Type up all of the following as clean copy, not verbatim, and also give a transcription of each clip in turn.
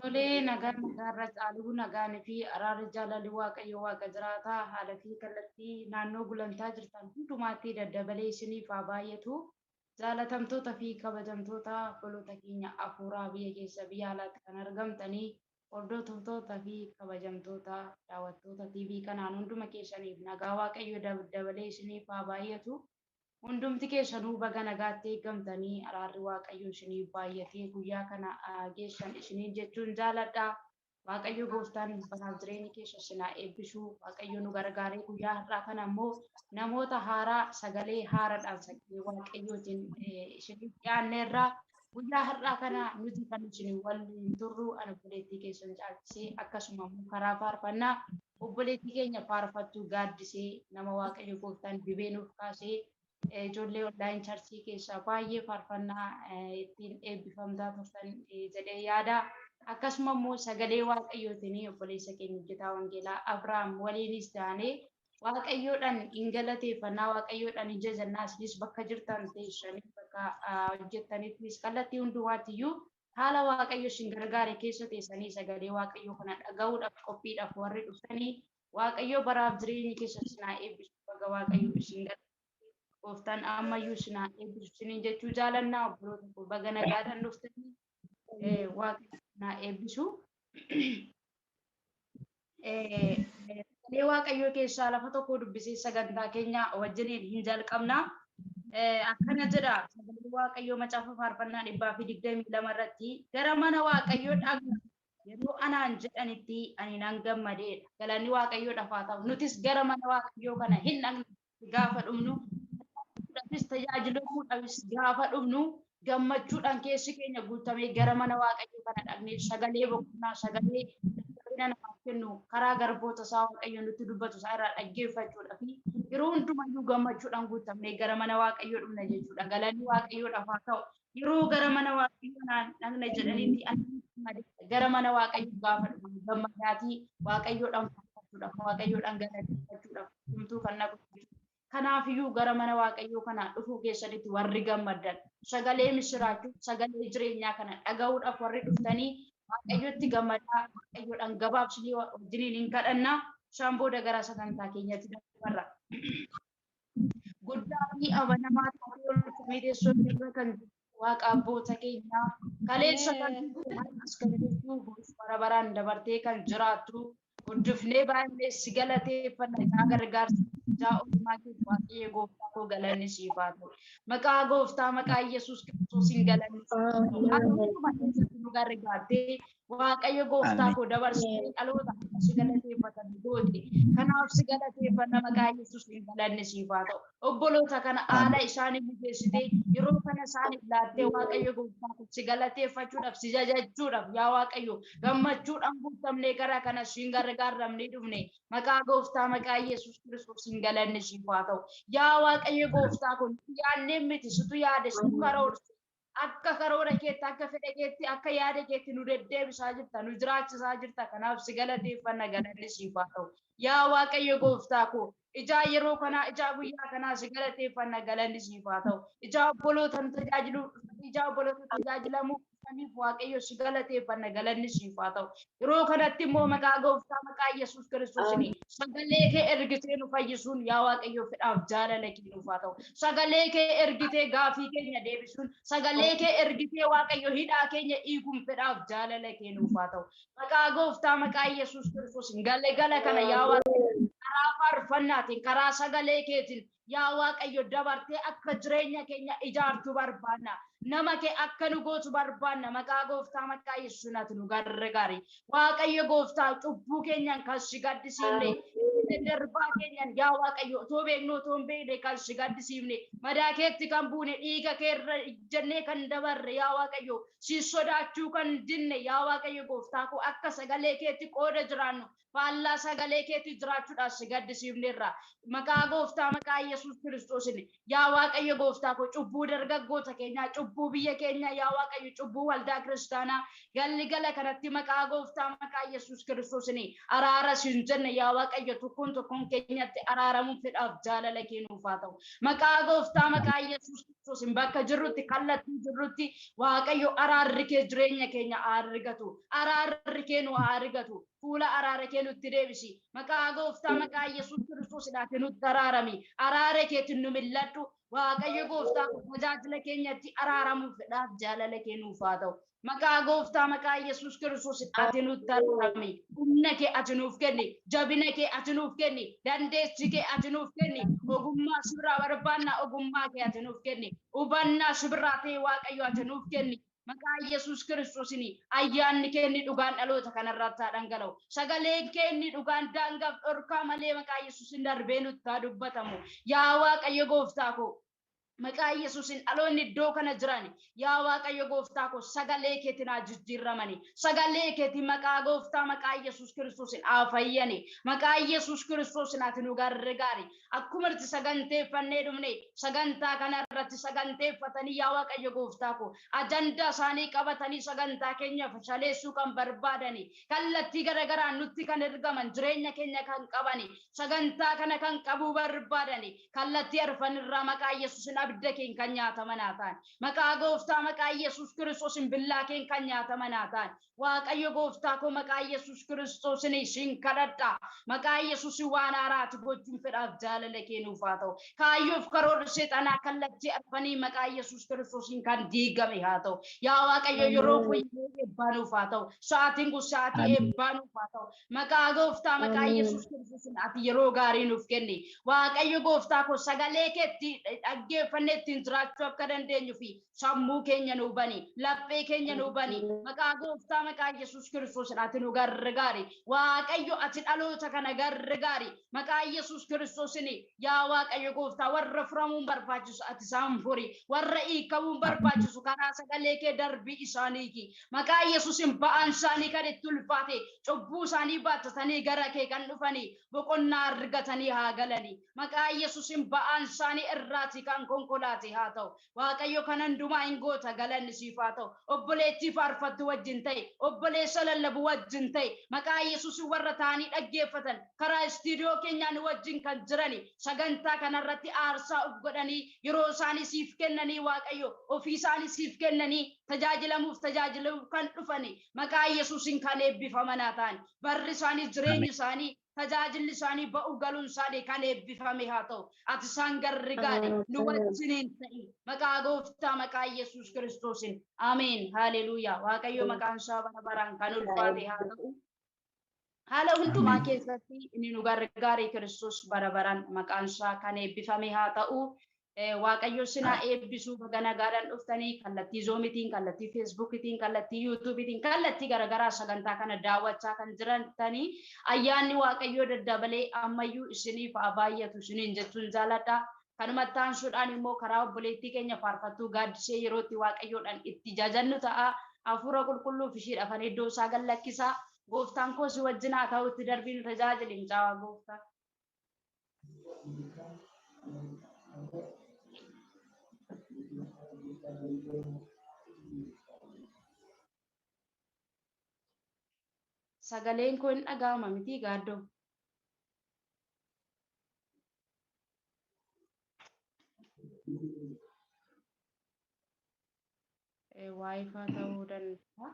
Tolee, nagaan nagaarra caaluu nagaan fi araarri jaalalli Waaqayyo Waaqa jiraataa haala fi kallattii naannoo gulantaa jirtan hundumaatti daddabalee isiniif haa baay'atu. Jaalatamtoota fi kabajamtoota obboloota keenya afuuraa biyya keessa biyya alaatti kan argamtanii, hordoftoota fi kabajamtoota daawwattoota TV kanaan, hunduma keessaniif nagaa Waaqayyo dabalee isiniif haa baay'atu. Hundumti keessanuu baga nagaatti eeggamtanii, araarri Waaqayyo isiniif baay'atee guyyaa kana geessan isiniin jechuun jaaladha. Waaqayyo gooftaan baraaf jireenya keessa isin haa eebbisu. Waaqayyo nu gargaaree guyyaa har'aa kana immoo namoota haaraa sagalee haaraadhaan sagalee Waaqayyootiin isiniif dhiyaanneerra. Guyyaa har'aa kana nuti kan isin waliin turru ana obboleettii keessan Caalchisee, akkasuma immoo karaa faarfannaa obboleettii keenya Faarfattuu Gaaddisee, nama Waaqayyo gooftaan dibee nuuf kaasee, ijoollee online church keessaa baay'ee faarfannaa ittiin eebbifamtaa turtan jedhee yaada. Akkasuma immoo sagalee Waaqayyootiin obboleessa keenya hojjetaa wangeelaa Abrahaam waliinis taanee Waaqayyoodhaan hin galateeffannaa, Waaqayyoodhaan hin jajannaa. Isinis bakka jirtan teessanii, bakka hojjettanittis, kallattii hundumaatti iyyuu haala Waaqayyo isin gargaare keessa teessanii sagalee Waaqayyoo kana dhaga'uudhaaf qophiidhaaf warri dhuftanii, Waaqayyo baraaf jireenya keessa isin haa eebbisu. Baga Waaqayyo isin gargaare, gooftaan ammayyuu isin haa eebbisu isiniin jechuu jaalannaa. Obboloota koo, baga nagaadhaan dhuftanii, Waaqayyo isin haa eebbisu. Sagalee Waaqayyoo keessaa lafa tokko dubbisee sagantaa keenya wajjiniin hin jalqabna. Akkana jedha sagalee Waaqayyoo Macaafa Faarfannaa 122 irratti: "Gara mana Waaqayyoo dhaqna yeroo anaan jedhanitti ani nan gammadeedha." Galanni Waaqayyoodhaaf haa ta'u. Nutis gara mana Waaqayyoo kana hin dhaqna gaafa dhumnu, tajaajilamuudhaafis gaafa dhumnu, gammachuudhaan keessi keenya guutamee gara mana Waaqayyoo kana dhaqnee sagalee boqonnaa, sagalee jajjabina namaaf kennu, karaa garboota isaa Waaqayyo nutti dubbatu isaa irraa dhaggeeffachuudha fi yeroo hundumayyuu gammachuudhaan guutamnee gara mana Waaqayyoo dhufna jechuudha. Galanni Waaqayyoodhaaf haa ta'u. Yeroo gara mana Waaqayyoo naan dhaqna jedhanitti ani gara mana Waaqayyoo gaafa dhufan gammadaatii Waaqayyoodhaan faarfachuudhaaf, Waaqayyoodhaan galateeffachuudhaaf hundumtuu kan naqu. Kanaafiyyuu gara mana Waaqayyoo kana dhufuu keessanitti warri gammaddan, sagalee misiraachuu, sagalee jireenyaa kana dhaga'uudhaaf warri dhuftanii, Waaqayyotti gammadaa. Waaqayyoodhaan gabaabsinee wajjiniin hin kadhannaa. Isaan booda gara sagantaa keenyatti dabarra. Guddaa fi amanamaa taatee ol teessoo irra kan jirtu Waaqa abboota keenyaa, kaleessa kan turte, har'as kan jirtu, borus bara baraan dabartee kan jiraattu, guddifnee baay'ee si galateeffanna. Ijaa gargaarsa, ijaa oolmaa keeti, Waaqayyo gooftaa koo, galanni siif haa ta'u. Maqaa gooftaa, maqaa Yesuus Kiristoosiin galanni siif haa ta'u. Ati hunduma keessatti nu gargaartee, Waaqayyo gooftaa koo, dabarsitee dhaloota akka si galateeffatan goote. Kanaaf si galateeffanna, maqaa Yesuusiin galanni siif haa ta'u. Obboloota kana haala isaanii mijeessitee yeroo kana isaaniif laattee, Waaqayyo gooftaa koo, si galateeffachuudhaaf, si jajachuudhaaf, yaa Waaqayyo, gammachuudhaan guutamnee gara kana siin gargaaramnee dhufne. Maqaa gooftaa, maqaa Yesuus Kiristoosiin galanni siif haa ta'u. Yaa Waaqayyo gooftaa kun yaadnee miti, situ yaade, situ karoorse. Akka karoora keetti, akka fedha keetti, akka yaada keetti nu deddeebisaa jirta, nu jiraachisaa jirta. Kanaaf si galateeffanna, galanni siif haa ta'u. Yaa Waaqayyo gooftaa koo, ijaa yeroo kanaa, ijaa guyyaa kanaa si galateeffanna, galanni siif haa ta'u. Ijaa obboloota nu tajaajiluu, ijaa obboloota tajaajilamuu dhufaniif, Waaqayyo, si galateeffanna, galanni siif haa ta'u. Yeroo kanatti immoo maqaa gooftaa, maqaa Yesuus Kiristoosiin sagalee kee ergitee nu fayyisuun, yaa Waaqayyo, fedhaaf jaalala kee nuuf haa ta'u. Sagalee kee ergitee gaafii keenya deebisuun, sagalee kee ergitee, Waaqayyo, hidhaa keenya hiikuun fedhaaf jaalala kee nuuf haa ta'u. Maqaa gooftaa, maqaa Yesuus Kiristoosiin galgala kana, yaa Waaqayyo, karaa faarfannaatiin, karaa sagalee keetiin, yaa Waaqayyo, dabartee akka jireenya keenya ijaartu barbaanna. Nama kee akka nu gootu barbaanna. Maqaa gooftaa, maqaa Yesuus ati nu gargaari. Waaqayyo gooftaa, cubbuu keenyaan kan si gaddisiifne, daddarbaa keenyaan, yaa Waaqayyo, otoo beeknu otoo hin beekne kan si gaddisiifne, madaa keetti kan buune, dhiiga keerra ijjannee kan dabarre, yaa Waaqayyo, si sodaachuu kan dinne, yaa Waaqayyo gooftaa koo, akka sagalee keetti qooda jiraannu faallaa sagalee keetti jiraachuudhaaf si gaddisiifneerra. Maqaa gooftaa, maqaa Yesuus Kiristoosiin, yaa Waaqayyo gooftaa koo, cubbuu dargaggoota keenyaa, cubbuu biyya keenyaa, yaa Waaqayyo, cubbuu waldaa kiristaanaa galli gala kanatti maqaa gooftaa, maqaa Yesuus Kiristoosiin araara siin jenne, yaa Waaqayyo. Tokkoon tokkoon keenyatti araaramuun fedhaaf jaalala kee nuuf haa ta'u. Maqaa gooftaa maqaa Yesuus Kiristoosiin bakka jirrutti kallattii jirrutti Waaqayyo araarri kee jireenya keenya haa argatu. Araarri kee nu haa argatu. Fuula araara kee nutti deebisi. Maqaa gooftaa maqaa Yesuus Kiristoosiidhaan nutti araarami. Araara keetiin nu mil'adhu. Waaqayyo gooftaa tajaajila keenyatti araaramuuf fedhaaf jaalala kee nuuf haa ta'u. Maqaa gooftaa maqaa Yesuus Kiristoos ati nutti araarami. Humna kee ati nuuf kenni. Jabina kee ati nuuf kenni. Dandeettii kee ati nuuf kenni. Ogummaa si biraa barbaanna ogummaa kee ati nuuf kenni. Hubannaa si biraa ta'e Waaqayyo ati nuuf kenni. Maqaa Yesuus Kiristoosiin ayyaanni keenni dhugaan dhaloota kanarratti haa dhangala'u. Sagaleen keenni dhugaan daangaaf dhorkaa malee maqaa Yesuusin darbee nutti haa dubbatamu. Yaa Waaqayyo gooftaa koo maqaa Yesuusin dhaloonni iddoo kana jiran yaa Waaqayyo gooftaa koo sagalee keetiin haa jijjiiramani. Sagalee keetiin maqaa gooftaa maqaa Yesuus Kiristoosiin haa fayyani. Maqaa Yesuus Kiristoosiin ati nu gargaari. Akkuma itti saganteeffannee dhumne sagantaa kana irratti saganteeffatanii yaa Waaqayyo gooftaa koo ajandaa isaanii qabatanii sagantaa keenya fashaleessuu kan barbaadani kallattii garagaraan nutti kan ergaman jireenya keenya kan qabani sagantaa kana kan qabuu barbaadani kallattii arfan irraa maqaa Yesuusin abidda keen kan nyaataman haa ta'an. Maqaa gooftaa maqaa Yesuus Kiristoosiin billaa keen kan nyaataman haa ta'an. Waaqayyo gooftaa koo maqaa Yesuus Kiristoosiin isin kadhadha. Maqaa Yesuusin waan haaraati gochuun fedhaaf jaalala kee nuuf haa ta'u. Kaayyoof karoorri seexanaa kallattii arfanii maqaa Yesuus Kiristoosiin kan diigame haa ta'u. Yaa Waaqayyo yeroo kun yeroo eebbaa nuuf haa ta'u. Sa'aatiin kun sa'aatii eebbaa nuuf haa ta'u. Maqaa gooftaa maqaa Yesuus Kiristoosiin ati yeroo gaarii nuuf kenni. Waaqayyo gooftaa koo sagalee keetti dhaggeeffannee ittiin jiraachuu akka dandeenyu fi sammuu keenya nuu bani, laphee keenya nuu bani. Maqaa gooftaa maqaa Yesuus Kiristoosiin ati nu gargaari. Waaqayyo ati dhaloota kana gargaari. Maqaa Yesuus Kiristoosiin yaa Waaqayyo gooftaa warra furamuun barbaachisu ati isaan furi. Warra hiikamuun barbaachisu karaa sagalee kee darbii isaaniiki. Maqaa Yesuusin ba'aan isaanii kan itti ulfaate cubbuu isaanii baattatanii gara kee kan dhufanii boqonnaa argatanii haa galanii. Maqaa Yesuusin ba'aan isaanii irraati kan konkolaate haa ta'u. Waaqayyo kan hundumaa hin goota galanni siif haa ta'u. Obboleettii faarfattu wajjin ta'e, obboleessa lallabu wajjin ta'e, maqaa Yesuusin warra ta'anii dhaggeeffatan karaa istiidiyoo keenyaan wajjin kan jirani sagantaa kanarratti aarsaa of godhanii yeroo isaanii siif kennanii Waaqayyo ofii isaanii siif kennanii tajaajilamuuf kan dhufani maqaa Yesuusin kan eebbifaman haa ta'an. Barri isaanii jireenyi isaanii tajaajilli isaanii ba'uu galuun isaanii kan eebbifame haa ta'u. Ati isaan gargaari nu wajjiniin ta'i. Maqaa gooftaa maqaa Yesuus Kiristoosiin. Ameen. Haleluuyaa. Waaqayyo maqaan isaa bara baraan kan ulfaate haa ta'u. Haala hundumaa keessatti inni nu gargaare Kiristoos bara baraan maqaan isaa kan eebbifame haa ta'u. Waaqayyo sinaa eebbisuu baga nagaadhaan dhuftanii kallattii Zoomitiin, kallattii Feesbuukitiin, kallattii Yuutuubitiin, kallattii garaagaraa sagantaa kana daawwachaa kan jirantanii ayyaanni Waaqayyoo daddabalee ammayyuu isiniif haa baay'atu isiniin jechuun jaaladha. Kanumatti aansuudhaan immoo karaa obboleettii keenya faarfattuu gaaddisee yerootti Waaqayyoodhaan itti jajannu ta'a. Hafuura qulqulluuf ishiidhaaf ani iddoo isaa gallakkisaa. Gooftaan koo si wajjin haa ta'u itti darbii nu tajaajili mucaa gooftaa. Sagaleen koo hin dhaga'ama miti gaaddoo. Waayifaa ta'uu danda'a.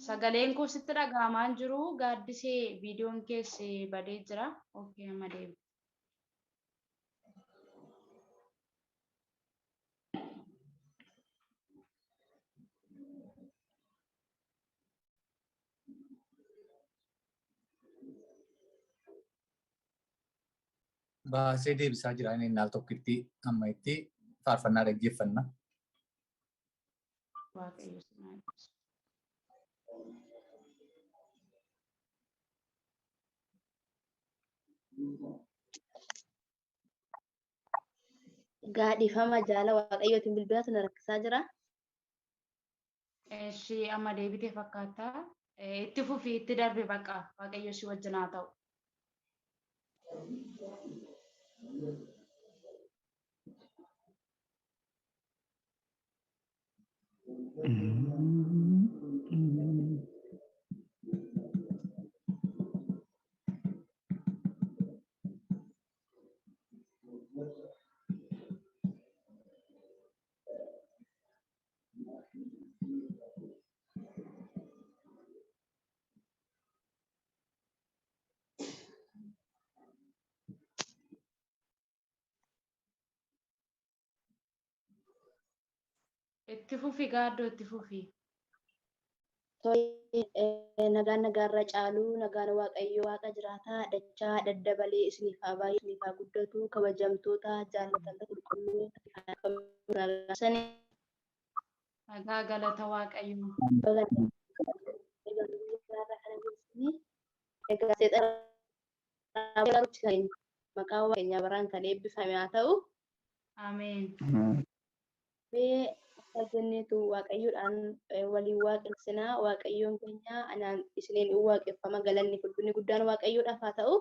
Sagaleen koo sitti dhaga'amaa hin jiru gaaddisee viidiyoon keessi badee jira. Okee amma deema. Baasee deebisaa jira inni naal tokkitti amma itti faarfannaa dhaggeeffanna. Waaqayyo sinaa eebbisu. Gaadhifama jaala Waaqayyootiin bilbilatu na rakkisaa jira. Eshi amma deebitee fakkaata. Itti fufii itti darbe baqa Waaqayyo si wajjin haa ta'u. Itti fufi gaaddoo itti fufi. Nagaan nagaarra caalu nagaan waaqayyo waaqa jiraataa dachaa daddabalee isiniif haa baay'ee isiniif haa guddatu kabajamtoota jaallatamtoota qulqulloota. Nagaa galata waaqayyoo. Maqaan keenya baraan kan eebbifame haa ta'u. Ameen. Mee akka jenneetu waaqayyoodhaan waliin waaqessinaa. Waaqayyoon keenya anaan isiniin in waaqeffama. Galanni fulfinni guddaan waaqayyoodhaaf haa ta'u.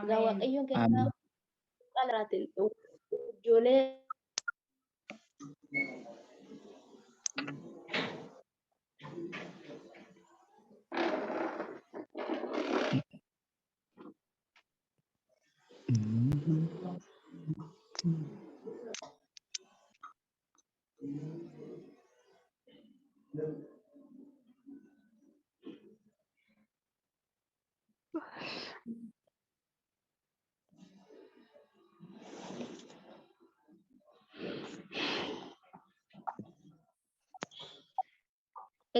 Egaa waaqayyoon keenya qalaatiin ijoollee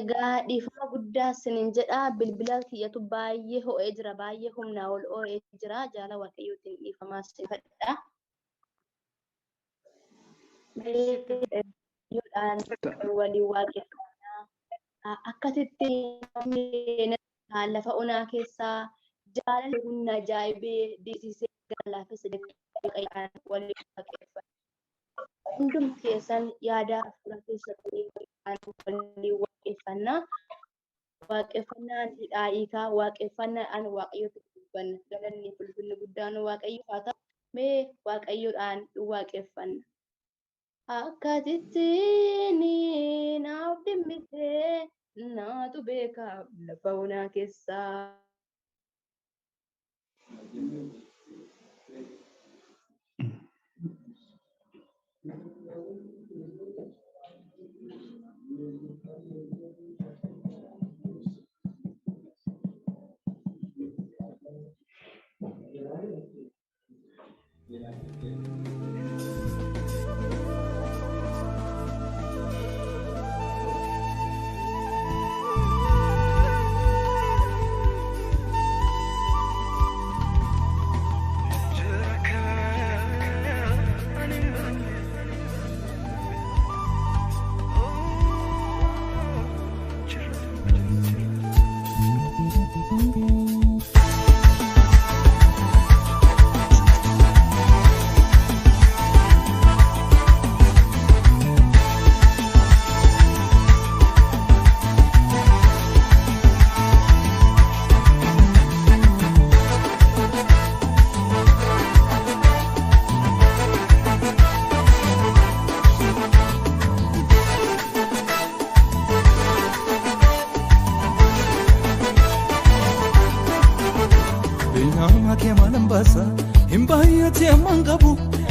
Egaa dhiifama guddaa isiniin jedha. Bilbila kiyyatu baay'ee ho'ee jira. Baay'ee humnaa ol ho'ee jira. Jaala waaqayyootiin dhiifamaa isin fadha. Yoodhaan waliin waaqeffannaa. Akkasitti lafa onaa keessaa jaalala humna ajaa'ibee dinqisiisee gara laafessa jechuudhaan waliin waaqeffannaa. Hundumti keessan yaada hafuura keessatti waliin waaqeffannaa. Waaqeffannaan hidhaa hiikaa, waaqeffannaadhaan waaqayyotti dubbanna. Galanni fulfinni guddaan waaqayyoof haa ta'u. Mee waaqayyoodhaan waaqeffanna. Akkasitti naaf dhimmisee naatu beeka lafa onaa keessaa.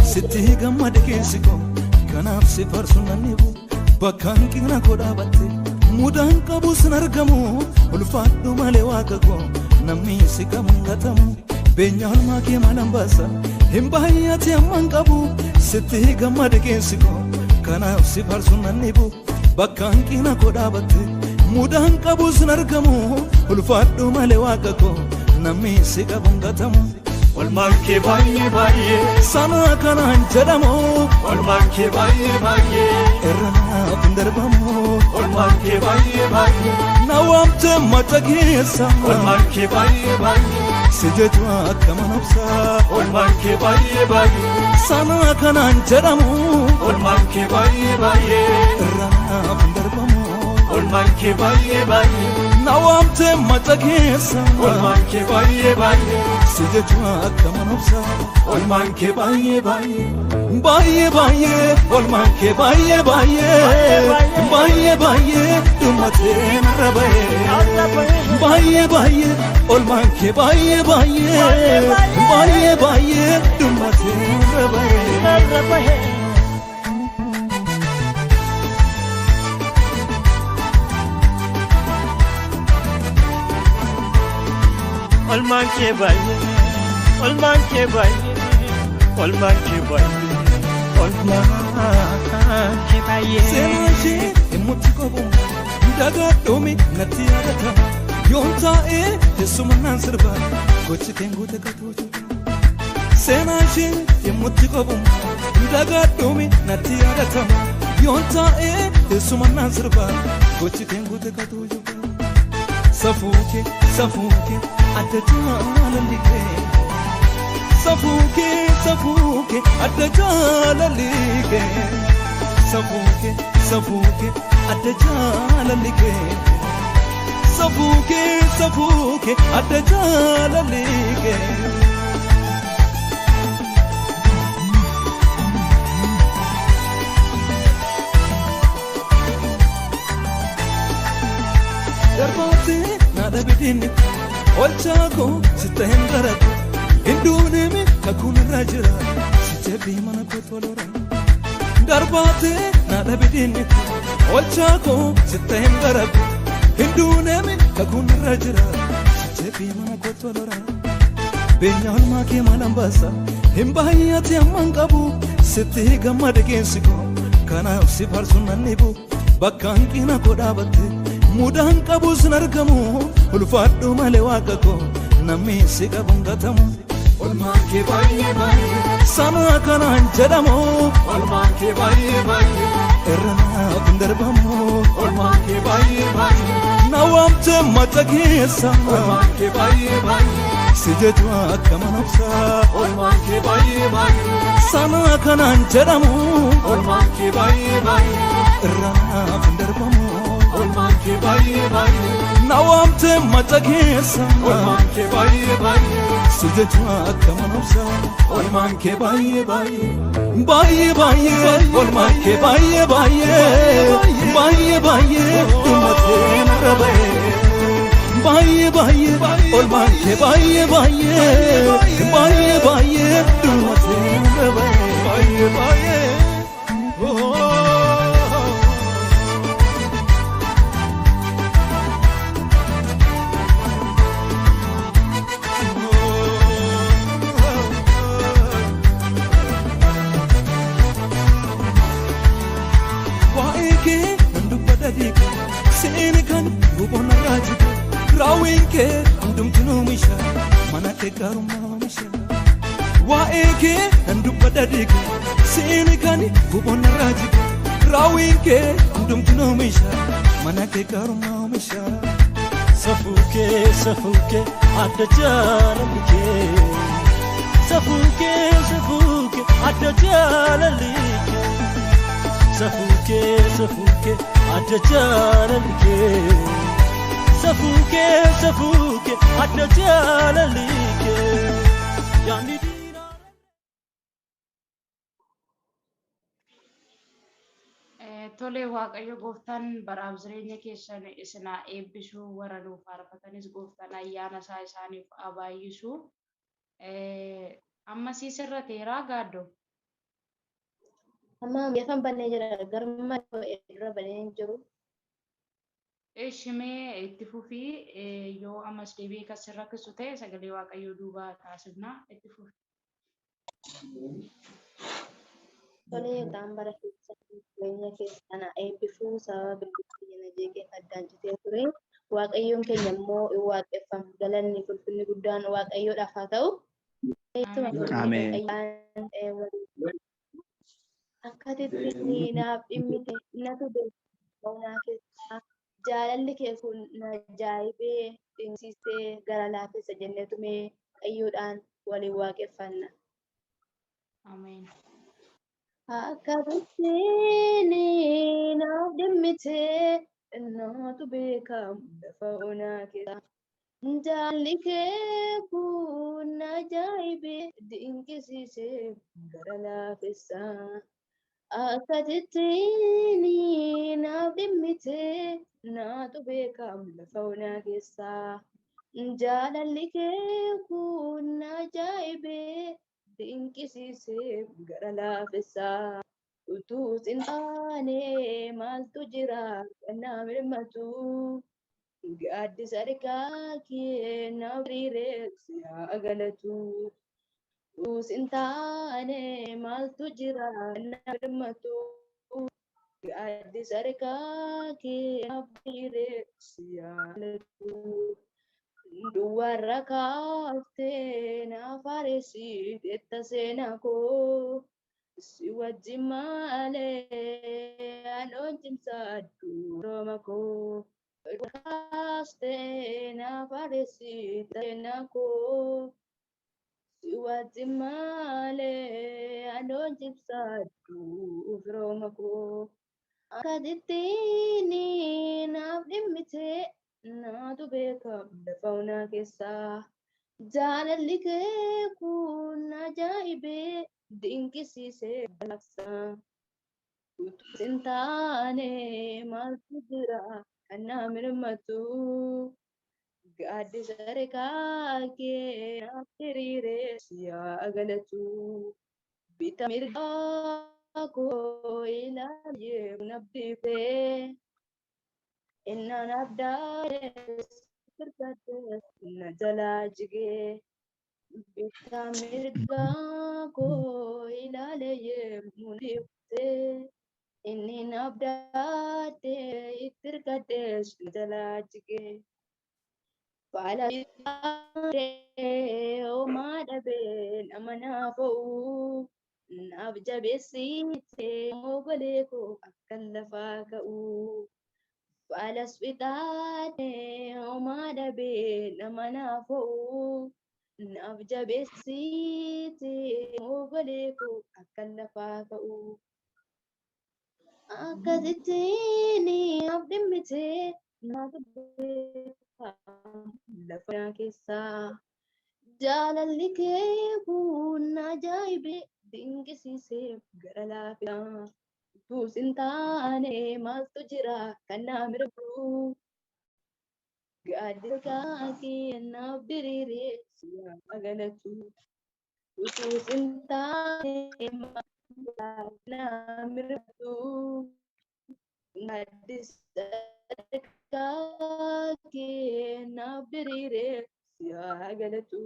Sitti gammade keessi koo kanaaf si farsu nan dhibu bakka hanqina koo dhaabatte mudaan qabu sin argamu ulfaadhu malee waaqa koo namni si qabu hin gatamu beenyaa olmaa kee maalan baasa hin baay'ate amman qabu sitti gammade keessi koo kanaaf si farsu nan dhibu bakka hanqina koo dhaabatte mudaan qabu sin argamu ulfaadhu malee waaqa koo namni si qabu hin gatamu. Olmaan kee baay'ee baay'ee sana kanaan jedhamu olmaan kee baay'ee baay'ee irra naaf hin darbamu olmaan kee baay'ee baay'ee na waamte maca keessa olmaan kee baay'ee baay'ee si jechu akka manobsa olmaan kee baay'ee baay'ee sana kanaan jedhamu olmaan kee baay'ee baay'ee irra naaf hin darbamu olmaan kee baay'ee baay'ee na waamte maca keessa olmaan kee baay'ee baay'ee si jechu akka manobsa olmaan kee baay'ee baay'ee baay'ee baay'ee olmaan kee baay'ee baay'ee baay'ee baay'ee dhummatee narra ba'ee baay'ee baay'ee olmaan kee baay'ee baay'ee baay'ee baay'ee dhummatee narra ba'ee. Olmaan kee baay'ee, olmaan kee baay'ee, olmaan kee baay'ee, olmaan kee baay'ee. Seenaa ishee dhimmotti qabu dagaadhoomi natti yaadatama. Yoon taa'ee teessuma naan sirba gochi keen guute katoo jiru. Seenaa ishee dhimmotti qabu dagaadhoomi natti yaadatama. Yoon taa'ee teessuma naan sirba gochi keen guute katoo jiru. Safuu kee, safuu kee, adda jaalalli kee. Safuu kee, safuu kee, adda jaalalli kee. Safuu kee, safuu kee, adda jaalalli kee. Safuu kee, safuu kee, adda jaalalli kee. Darbaatee na dhabidinni olchaa koo sitta hin baratu. Hinduunimi kakuun irra jira si jabbii mana koo tolora. Darbaatee na dhabidinni olchaa koo sitta hin baratu. Hinduunimi kakuun irra jira si jabbii mana koo tolora. Beenya olmaa kee maalan baasa hin baay'ate amman qabu sitti gammade keessi koo kanaaf si faarsuun nan dhibu bakka hanqina koo dhaabatte mudaan qabus hin argamu ulfaadhu malee waaqa koo namni si qabu hin gatamu. Olmaan kee baay'ee baay'ee, Sana kanaan jedhamu olmaan kee baay'ee baay'ee, irra naaf hin darbamu. Olmaan kee baay'ee baay'ee, Na waamte macha keessa olmaan kee baay'ee baay'ee, si jechu akka mana obsaa. Olmaan kee baay'ee baay'ee, Sana kanaan jedhamu olmaan kee baay'ee baay'ee, irra naaf hin darbamu. Olmaan kee baay'ee baay'ee, Na waamte macha keessa olmaan kee baay'ee baay'ee, si jechu akka mana obsaa. Olmaan kee baay'ee baay'ee, Baay'ee baay'ee, olmaan kee baay'ee baay'ee, baay'ee baay'ee, dhummatee narra ba'ee. Baay'ee baay'ee, olmaan kee baay'ee baay'ee, baay'ee baay'ee, dhummatee narra ba'ee. Baay'ee baay'ee. Oh. Waa'ee kee nan dubbadha dhiiga seeni kan guboon narraa jigu raawwiin kee hundumtuu oomisha mana kee gaarummaa oomisha. Waa'ee kee nan dubbadha dhiiga seeni kan guboon narraa jigu raawwiin kee hundumtuu oomisha mana kee gaarummaa oomisha. Safuu kee, safuu kee, adda jaalalli kee. Safuu kee, safuu kee, adda jaalalli kee. Safuu kee, safuu kee, adda jaalalli kee. Safuu kee, safuu kee, adda jaalalli kee. Yaadni diinaa. Tole, Waaqayyo gooftaan baraaf jireenya keessan isin haa eebbisu, warra nuuf faarfatanis gooftaan ayyaana isaa isaaniif haa baay'isu. Amma sii sirrateeraa gaaddoo? Amma afaan banee jira garma irra banee hin jiru. Ishimee itti fufii, yoo ammas deebi'ee kan sin rakkisu ta'e sagalee Waaqayyoo duuba taasifna, itti fufi. Tolee, egaan bara keessa jireenya keessan haa eebbisuu sababa bilbilli na jeeqeef addaan citee ture. Waaqayyoon keenya immoo hin waaqeffamu. Galanni ulfinni guddaan Waaqayyoodhaaf haa ta'u. Ittuma fufnee Ameen. Waaqayyoon akkatitti naaf dhimmite natu beeka naa keessaa jaalalli kee kun na ajaa'ibee dinqisiisee gara laafessa jenneetu mee Waaqayyoodhaan waliin waaqeffanna. Ameen. Akkasitti naaf dhimmite naatu beeka lafa onaa keessa. Jaalli kee kun na ajaa'ibee dinqisiisee gara laafessa. Akkasitti naaf dhimmite naatu beeka lafa onaa keessa. Jaalalli kee kun na ajaa'ibee dinqisiisee gara laafessa. Utuu sin taane maaltu jira kan na birmatu? Gaaddisa harkaa kee naaf diriiree si haa galatu. Utuu hin taane maaltu jira na birmatu. Gaaddisa harkaa kee naaf diriiree si haa galatu. Duwwaarra kaaftee naaf haaressiteetta seenaa koo. Si wajjin malee anoon cimsadhu rooma koo. Kaaftee naaf haaressiteetta seenaa koo. Si wajjin malee anoon cimsadhu firooma koo. Akkasittiin naaf dhimmitee naatu beeka lafa onaa keessaa. Jaalalli kee kun ajaa'ibee dinqisiisee balaksa. Utuu hin taane maaltu jira kan na mirmatu. Gaaddisa harkaa kee naaf diriiree si haa galatu. Bita mirgaa koo ilaalee nabdifee. Innaan abdaa'ee sirkadhee na jalaa jigee. Bita mirgaa koo ilaalee yemmuu dhiftee. Inni abdaatee itti hirkadhee na jalaa jigee. Faala bitee homaa dhabee nama naaf o'u. Naaf jabeessitee ogolee koo akka lafaa ka'u. Faalas fixaatee homaa dhabee nama naaf o'u. Naaf jabeessitee ogolee koo akka lafaa ka'u. Akkasittiin naaf dhimmitee naaf beeka lafa keessaa. Jaalalli kee kun ajaa'ibee dinqisiisee gara laafina. Utuu hin taane maaltu jira kan na mirgu. Gaaddisa kee naaf diriiree si haa galatu. Utuu hin taane maaltu jira kan na mirgu. Gaaddisa kee naaf diriiree si haa galatu.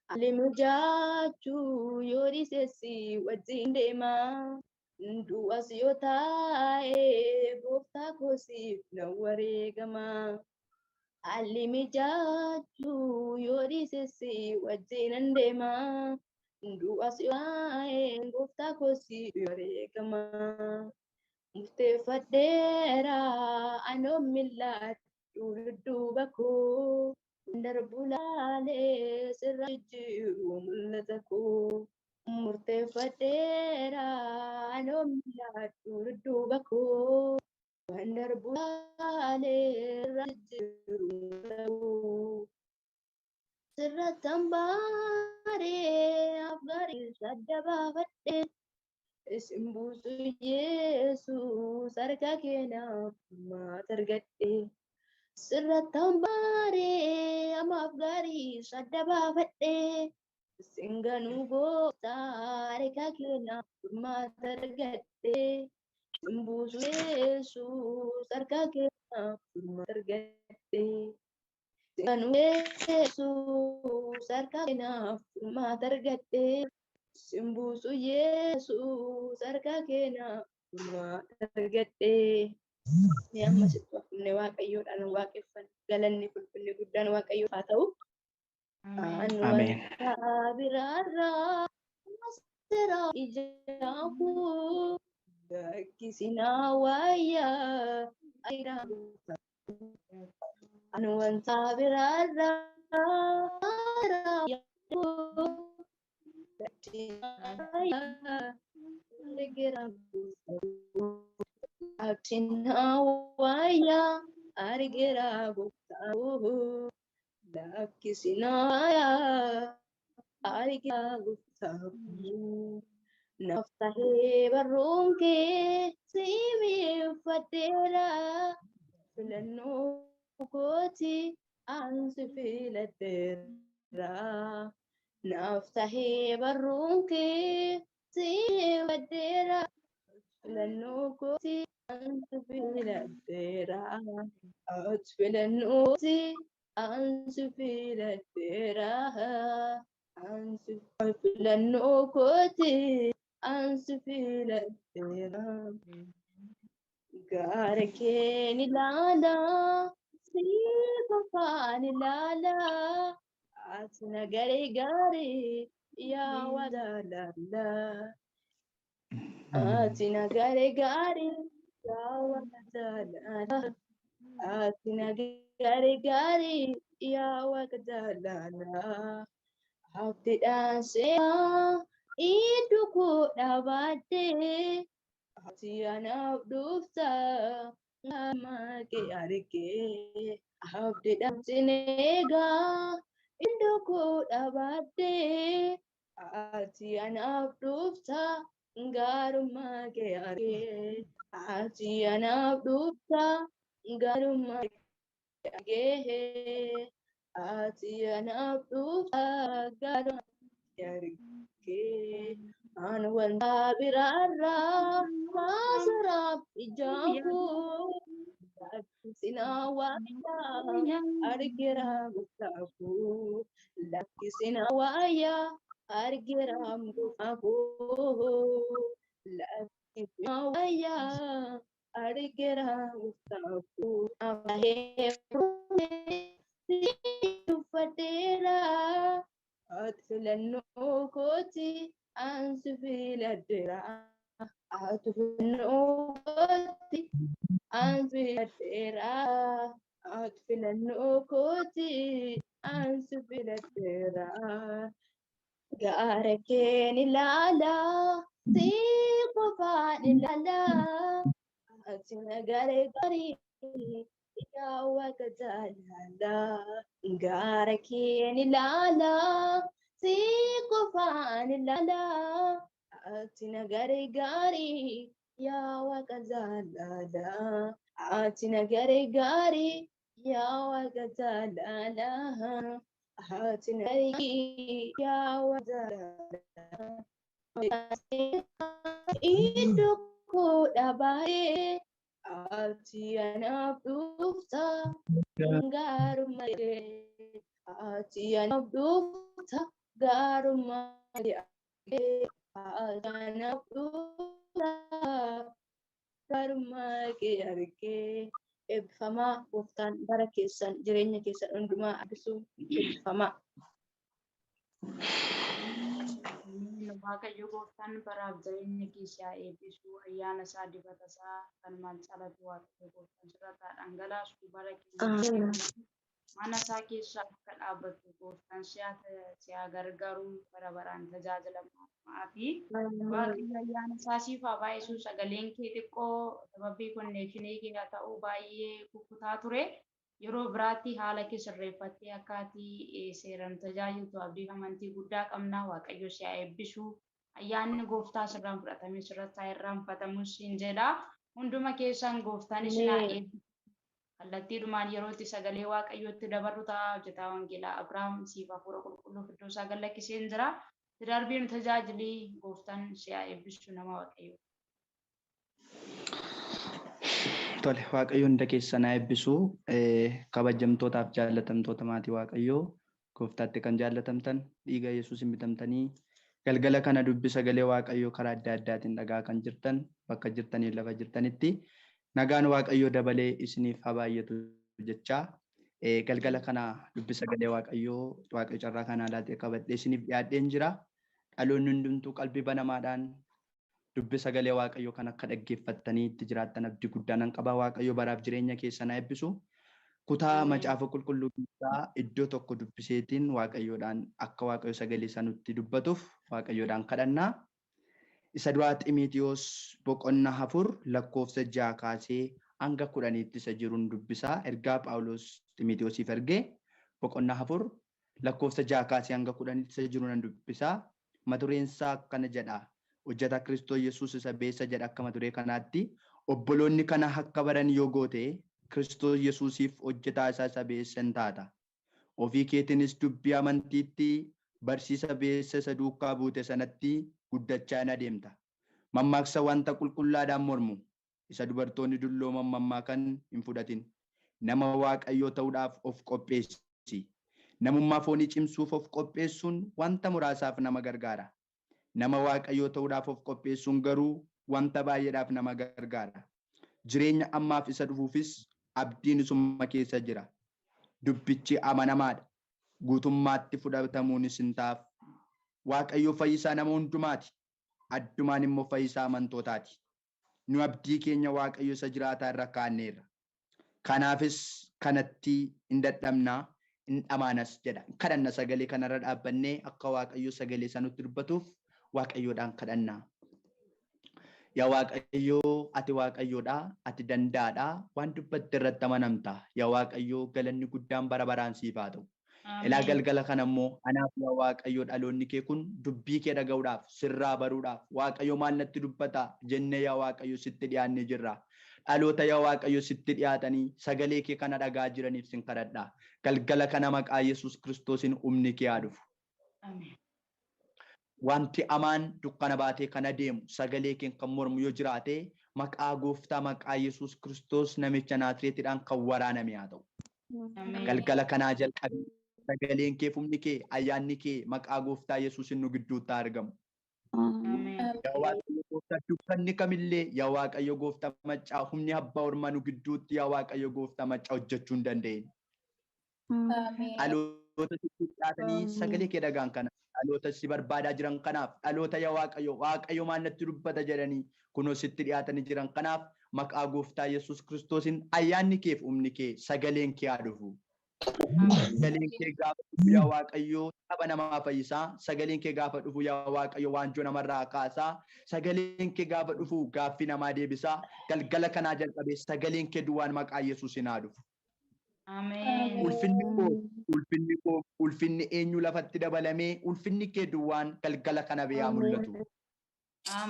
Haalli mijaachuu yoo dhiisessi wajjin deema. Du'as yoo taa'e gooftaa koosiif na wareegama. Haalli mijaachuu yoo dhiisessi wajjin deema. Du'as yoo taa'e gooftaa koosiif wareegama. Murteeffadheera anoon mil'adhu dudduuba koo. Darbu laalee sirra jijjiiru mul'ata koo. Murteeffadheera anoon mil'adhu dudduuba koo. Darbu laalee sirra jijjiiru mul'ata koo. Sirratti hambaaree afgaarii adda baafadhee. Isin buusu Yesuus harka kee naaf furmaata argadhe. Sirratti hambaaree amaaf gaarii adda baafadhee. Isin ganuu gooftaa harka kee naaf furmaata argadhe. Isin buusu Yesuus harka kee naaf furmaata argadhe. Isin ganuu Yesuus harka kee naaf furmaata argadhe. Isin buusu Yesuus harka kee naaf furmaata argadhe. Mee amma sitti hafne Waaqayyoodhaan waaqeffanna. Galanni qulqulli guddaan Waaqayyoof haa ta'u. Ameen. Wanta biraarraa seera ijaa koo lakkisinaa waayyaa. Ani wanta biraarraa seera ijaa koo lakkisinaa waayyaa. Lakkisinaa waayyaa argeera gooftaa koo. Lakkisinaa waayyaa argeera gooftaa koo. Naaf tahee barruun kee siimiffadheera. Filannoo kooti ansi filadheera. Naaf tahee barruun kee siimiffadheera. Filannoo kooti Ansu filadheera. Ati filannooti ansu filadheera. Ansu filannoo kooti ansu filadheera. Gaara keen ilaalaa si qofaan ilaalaa ati na gargaari yaa walaalaa. Ati na gargaari yaa walaalaa. Ati na gargaari yaa walaalaa. Abdiidhaan seenaa iddoo koo dhaabbattee ati anaaf dhufta nama kee argee. Abdiidhaan sin eegaa iddoo koo dhaabbattee ati anaaf dhufta gaarummaa kee argee. Ati anaaf dhufta gaarummaa kee argee. Ati anaaf dhufta gaarummaa kee argee. An wanta biraarraa maasaraaf ijaan koo lakkisina waayyaa argeera gooftaa koo. Lakkisina waayyaa argeera gooftaa koo. Lakkisina waayyaa argeera gooftaa koo. Uffadheera ati filannoo kooti ansu filadheera. Ati filannoo kooti ansu filadheera. Ati filannoo kooti ansu filadheera. Gaara keen ilaalaa si qofaan ilaalaa ati na gargaari yaa waaqa jaalalaa. Gaara keen ilaalaa si qofaan ilaalaa ati na gargaari yaa waaqa jaalalaa. Ati na gargaari yaa waaqa jaalalaa. Ati na gargaari yaa waaqa jaalalaa. Iddoo koo dhaabbattee ati anaaf dhufta gaarummaa kee. Ati anaaf dhufta gaarummaa kee. Ati anaaf dhufta gaarummaa kee argee. Eebbifamaa gooftaan bara keessan jireenya keessan hundumaa eebbisu eebbifamaa. Waaqayyo gooftaan baraaf jireenya keessaa eebbisu ayyaana isaa dibata isaa kanumaan caalatu Waaqayyo gooftaan sirrataa dhangalaasu bara keenya mana isaa keessa akka dhaabbatu gooftaan si haa gargaaru bara baraan tajaajilamaa fi Waaqayyo ayyaana isaa siif haa baay'isu. Sagaleen kee xiqqoo sababii konneekshinii kee haa ta'u baay'ee kukkutaa ture. Yeroo biraatti haala kee sirreeffattee akka ati seeraan tajaajiltu abdii amantii guddaa qabna. Waaqayyo si haa eebbisu. Ayyaanni gooftaa sirraan fudhatamee sirratti haa irraanfatamus hin jedha. Hunduma keessan gooftaan isin haa eebbisu. Kallattiidhumaan yeroo itti sagalee Waaqayyootti dabarru ta'a. Hojjetaa Wangeelaa Abiraam siif hafuura qulqulluuf iddoo isaa gad lakkiseen jira. Darbii nu tajaajilii gooftaan si haa eebbisu nama Waaqayyoo. Tole, Waaqayyo hunda keessan haa eebbisu. Kabajamtootaaf jaallatamtoota maatii Waaqayyoo, gooftaatti kan jaallatamtan, dhiiga Yesuusin bitamtanii galgala kana dubbi sagalee Waaqayyoo karaa adda addaatiin dhagaa kan jirtan bakka jirtanii lafa jirtanitti nagaan Waaqayyoo dabalee isiniif haa baay'atu jechaa galgala kana dubbi sagalee Waaqayyoo Waaqayyo carraa kanaa laatee qabadhee isiniif dhiyaadheen jira. Dhaloonni hundumtuu qalbii banamaadhaan dubbi sagalee Waaqayyoo kan akka dhaggeeffattanii itti jiraattan abdii guddaa nan qaba. Waaqayyo baraaf jireenya keessan haa eebbisu. Kutaa macaafa qulqulluu keessaa iddoo tokko dubbiseetiin Waaqayyoodhaan akka Waaqayyo sagalee isaa nutti dubbatuuf Waaqayyoodhaan kadhannaa. Isa duraa Ximiitiyoos boqonnaa 4 lakkoofsa 6 kaasee hanga 10tti isa jiruun dubbisaa. Ergaa Phaawulos Ximiitiyoosiif ergee boqonnaa 4 lakkoofsa 6 kaasee hanga 10tti isa jiru nan dubbisaa. Mata dureen isaa akkana jedha. Hojjetaa Kiristoos Yesuus isa beessa jedha akka mata duree kanaatti. Obboloonni kana akka baran yoo goote Kiristoos Yesuusiif hojjetaa isaa isa beessa hin taata. Ofii keetiinis dubbii amantiitti barsiisa beessa isa duukaa buute sanatti guddachaa hin adeemta. Mammaaksa wanta qulqullaadhaan mormu. Isa dubartoonni dullooman mammaakan hin fudhatin. Nama Waaqayyoo ta'uudhaaf of qopheessi. Namummaa foonii cimsuuf of qopheessuun wanta muraasaaf nama gargaara. Nama Waaqayyoo ta'uudhaaf of qopheessuun garuu wanta baay'eedhaaf nama gargaara. Jireenya ammaaf isa dhufuufis abdiin isuma keessa jira. Dubbichi amanamaadha. Guutummaatti fudhatamuunis hin taaf. Waaqayyo fayyisaa nama hundumaati. Addumaan immoo fayyisaa amantootaati. Nu abdii keenya Waaqayyo isa jiraataa irra kaa'anneerra. Kanaafis kanatti hin dadhabnaa, hin dhamaanas jedha. Kadhanna sagalee kanarra dhaabbannee akka Waaqayyo sagalee isa nutti dubbatuuf Waaqayyoodhaan kadhanna. Yaa Waaqayyoo, ati Waaqayyoodha, ati danda'aadha, waan dubbatte irratti amanamta. Yaa Waaqayyoo, galanni guddaan bara baraan siif haa ta'u. Ilaa galgala kana immoo anaaf, yaa Waaqayyo, dhaloonni kee kun dubbii kee dhaga'uudhaaf, sirraa baruudhaaf, Waaqayyo maal natti dubbata jennee, yaa Waaqayyo, sitti dhiyaannee jirra. Dhaloota, yaa Waaqayyo, sitti dhiyaatanii sagalee kee kana dhagaa jiraniif sin kadhadha. Galgala kana maqaa Yesuus Kiristoosiin humni kee haa dhufu. Wanti amaan dukkana baatee kana deemu sagalee keen kan mormu yoo jiraate, maqaa gooftaa, maqaa Yesuus Kiristoos namicha Naatireetiidhaan kan waraaname haa ta'u. Galgala kanaa jalqabee sagaleen kee, humni kee, ayyaanni kee maqaa gooftaa Yesuusin nu gidduutti haa argamu. Yaa Waaqayyo gooftaa, dukkanni kamillee, yaa Waaqayyo gooftaa maccaa, humni abbaa ormaa nu gidduutti, yaa Waaqayyo gooftaa maccaa, hojjechuu hin dandeenye. Dhaloota sitti dhiyaatanii sagalee kee dhagaan kana, dhaloota si barbaadaa jiran kanaaf, dhaloota, yaa Waaqayyo, Waaqayyo maal natti dubbata jedhanii kunoo sitti dhiyaatanii jiran kanaaf, maqaa gooftaa Yesuus Kiristoosiin ayyaanni keef, humni kee, sagaleen kee haa dhufu. Sagaleen kee gaafa dhufu, yaa Waaqayyo, saba namaa fayyisaa. Sagaleen kee gaafa dhufu, yaa Waaqayyo, waanjoo namarraa kaasaa. Sagaleen kee gaafa dhufu gaaffii namaa deebisaa. Galgala kanaa jalqabee sagaleen kee duwwaan maqaa Yesuusiin haa dhufu. Ulfinni koo, ulfinni koo, ulfinni eenyu lafatti dabalamee, ulfinni kee duwwaan galgala kana haa mul'atu.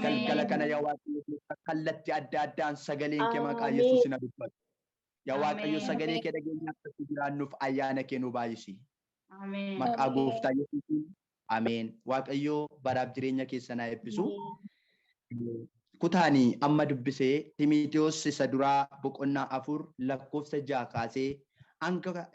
Galgala kana, yaa Waaqayyo, kallattii adda addaan sagaleen kee maqaa Yesuusiin haa dubbatu. Yaa Waaqayyo, sagalee kee dhageenya akkatti jiraannuuf ayyaana kee nu baay'isi. Maqaa gooftaa Yesuusiin, ameen. Waaqayyo baraaf jireenya keessan haa eebbisu. Kutaanii amma dubbisee Timotewoos isa duraa boqonnaa 4 lakkoofsa 6 kaasee hanga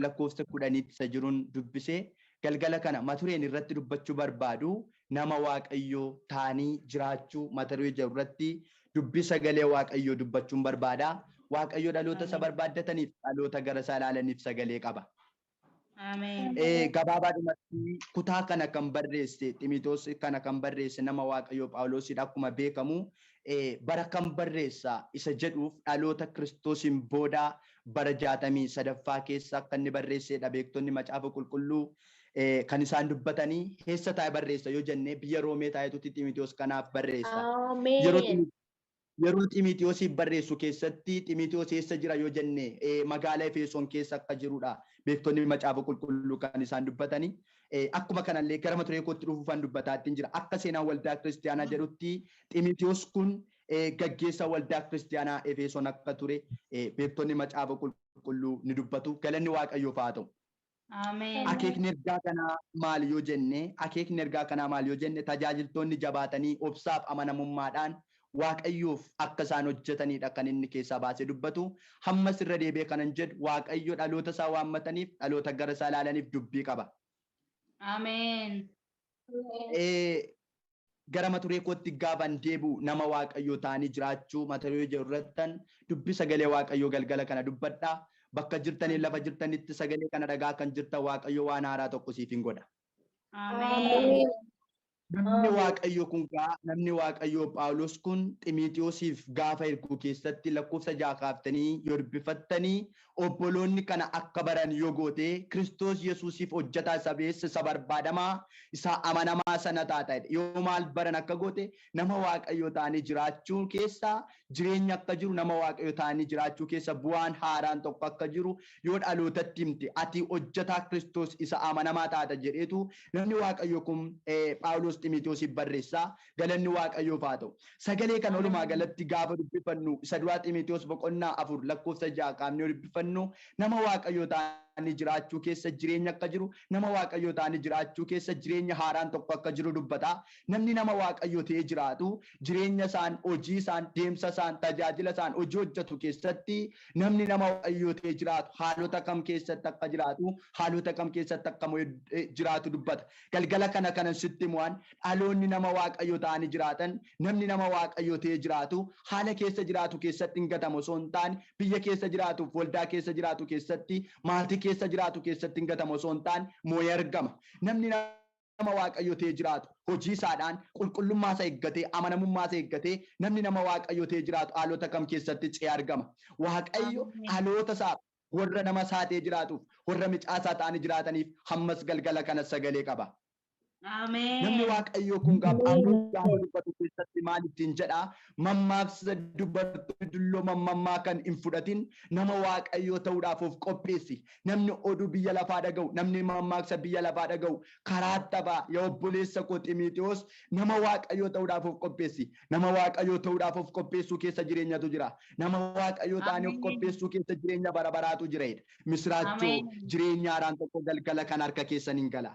lakkoofsa 10tti isa jiruun dubbisee, galgala kana mata dureen irratti dubbachuu barbaadu nama Waaqayyoo ta'anii jiraachuu mata duree jedhu irratti dubbii sagalee Waaqayyoo dubbachuun barbaada. Waaqayyo dhaloota isa barbaaddataniif, dhaloota gara isaa ilaalaniif sagalee qaba. Gabaabaadhumatti kutaa kana kan barreesse, Ximitoos kana kan barreesse, nama Waaqayyoo Phaawulosidha. Akkuma beekamu bara kan barreessa isa jedhuuf dhaloota Kiristoosiin booda bara 63ffaa keessa akka inni barreessedha beektonni macaafa qulqulluu kan isaan dubbatanii. Eessa taa'e barreessa yoo jenne, biyya Roomee taa'etutti Ximitoos kanaaf barreessa. Yeroo Ximitiyoosiif barreessu keessatti Ximitiyoos eessa jira yoo jenne, magaalaa Efesoon keessa akka jirudha beektonni macaafa qulqulluu kan isaan dubbatanii. Akkuma kanallee gara mata duree kootti dhufuufan dubbataatti jira. Akka seenaan waldaa kiristiyaanaa jedhutti Ximitiyoos kun gaggeessaa waldaa kiristiyaanaa Efesoon akka ture beektonni macaafa qulqulluu ni dubbatu. Galanni Waaqayyoof haa ta'u. Akeekni ergaa kanaa maali yoo jenne, akeekni ergaa kanaa maali yoo jenne, tajaajiltoonni jabaatanii obsaaf amanamummaadhaan Waaqayyoof akka isaan hojjetanidha kan inni keessaa baasee dubbatu. Hammas irra deebi'ee kanan jedhu, Waaqayyo dhaloota isaa waammataniif, dhaloota gara isaa ilaalaniif dubbii qaba. Gara mata duree kootti gaafan deebi'u, nama Waaqayyoo ta'anii jiraachuu mata duree jedhu irrattan dubbii sagalee Waaqayyoo galgala kana dubbadha. Bakka jirtanii, lafa jirtanitti sagalee kana dhagaa kan jirtan, Waaqayyo waan haaraa tokko siif hin godha. Namni Waaqayyo kun gaa, namni Waaqayyo Phaawulos kun Ximitiyoosiif gaafa erguu keessatti lakkoofsa 6 kaaftanii yoo dubbifattanii, obboloonni kana akka baran yoo goote, Kiristoos Yesuusiif hojjetaa isa beessa, isa barbaadamaa, isa amanamaa sana taata. Yoo maal baran akka goote, nama Waaqayyo ta'anii jiraachuu keessa jireenya akka jiru, nama Waaqayyo ta'anii jiraachuu keessa bu'aan haaraan tokko akka jiru yoo dhalootatti himte, ati hojjetaa Kiristoos isa amanamaa taata jedheetu namni Waaqayyo kun Phaawulos Ximitiyoosiif barreessaa. Galanni Waaqayyoof haa ta'u. Sagalee kana walumaa galatti gaafa dubbifannu, isa duraa Ximitiyoos boqonnaa 4 lakkoofsa 6 kaafnee dubbifannu, nama Waaqayyo ta'anii ta'anii jiraachuu keessa jireenya akka jiru, nama Waaqayyoo ta'anii jiraachuu keessa jireenya haaraan tokko akka jiru dubbata. Namni nama Waaqayyoo ta'ee jiraatu jireenya isaan, hojii isaan, deemsa isaan, tajaajila isaan, hojii hojjetu keessatti namni nama Waaqayyoo ta'ee jiraatu haalota kam keessatti akka jiraatu, haalota kam keessatti akka jiraatu dubbata. Galgala kana kanan sitti himu'an dhaloonni nama Waaqayyoo ta'anii jiraatan, namni nama Waaqayyoo ta'ee jiraatu haala keessa jiraatu keessatti hin gatamu osoo hin taane, biyya keessa jiraatuuf waldaa keessa jiraatu keessatti, maatii keessa jiraatu keessatti hin gatamu osoo hin taane moo'ee argama. Namni nama Waaqayyoo ta'ee jiraatu hojii isaadhaan qulqullummaa isaa eeggatee, amanamummaa isaa eeggatee, namni nama Waaqayyoo ta'ee jiraatu haalota kam keessatti ce'ee argama. Waaqayyo dhaloota isaa warra nama isaa ta'ee jiraatuuf, warra micaa isaa ta'anii jiraataniif hammas galgala kana sagalee qaba. Namni Waaqayyoo kun gaafa Phaawulos gaafa dubbatu keessatti maal ittiin jedhaa? Mammaaksa dubartoonni dullooman mammaakan hin fudhatin, nama Waaqayyoo ta'uudhaaf of qopheessi. Namni oduu biyya lafaa dhaga'u, namni mammaaksa biyya lafaa dhaga'u karaa taphaa, yaa obboleessa koo Ximiitiyoos, nama Waaqayyoo ta'uudhaaf of qopheessi. Nama Waaqayyoo ta'uudhaaf of qopheessuu keessa jireenyatu jira. Nama Waaqayyoo ta'anii of qopheessuu keessa jireenya bara baraatu jira. Misiraachoo jireenya haaraan tokko galgala kan harka keessan hin gala.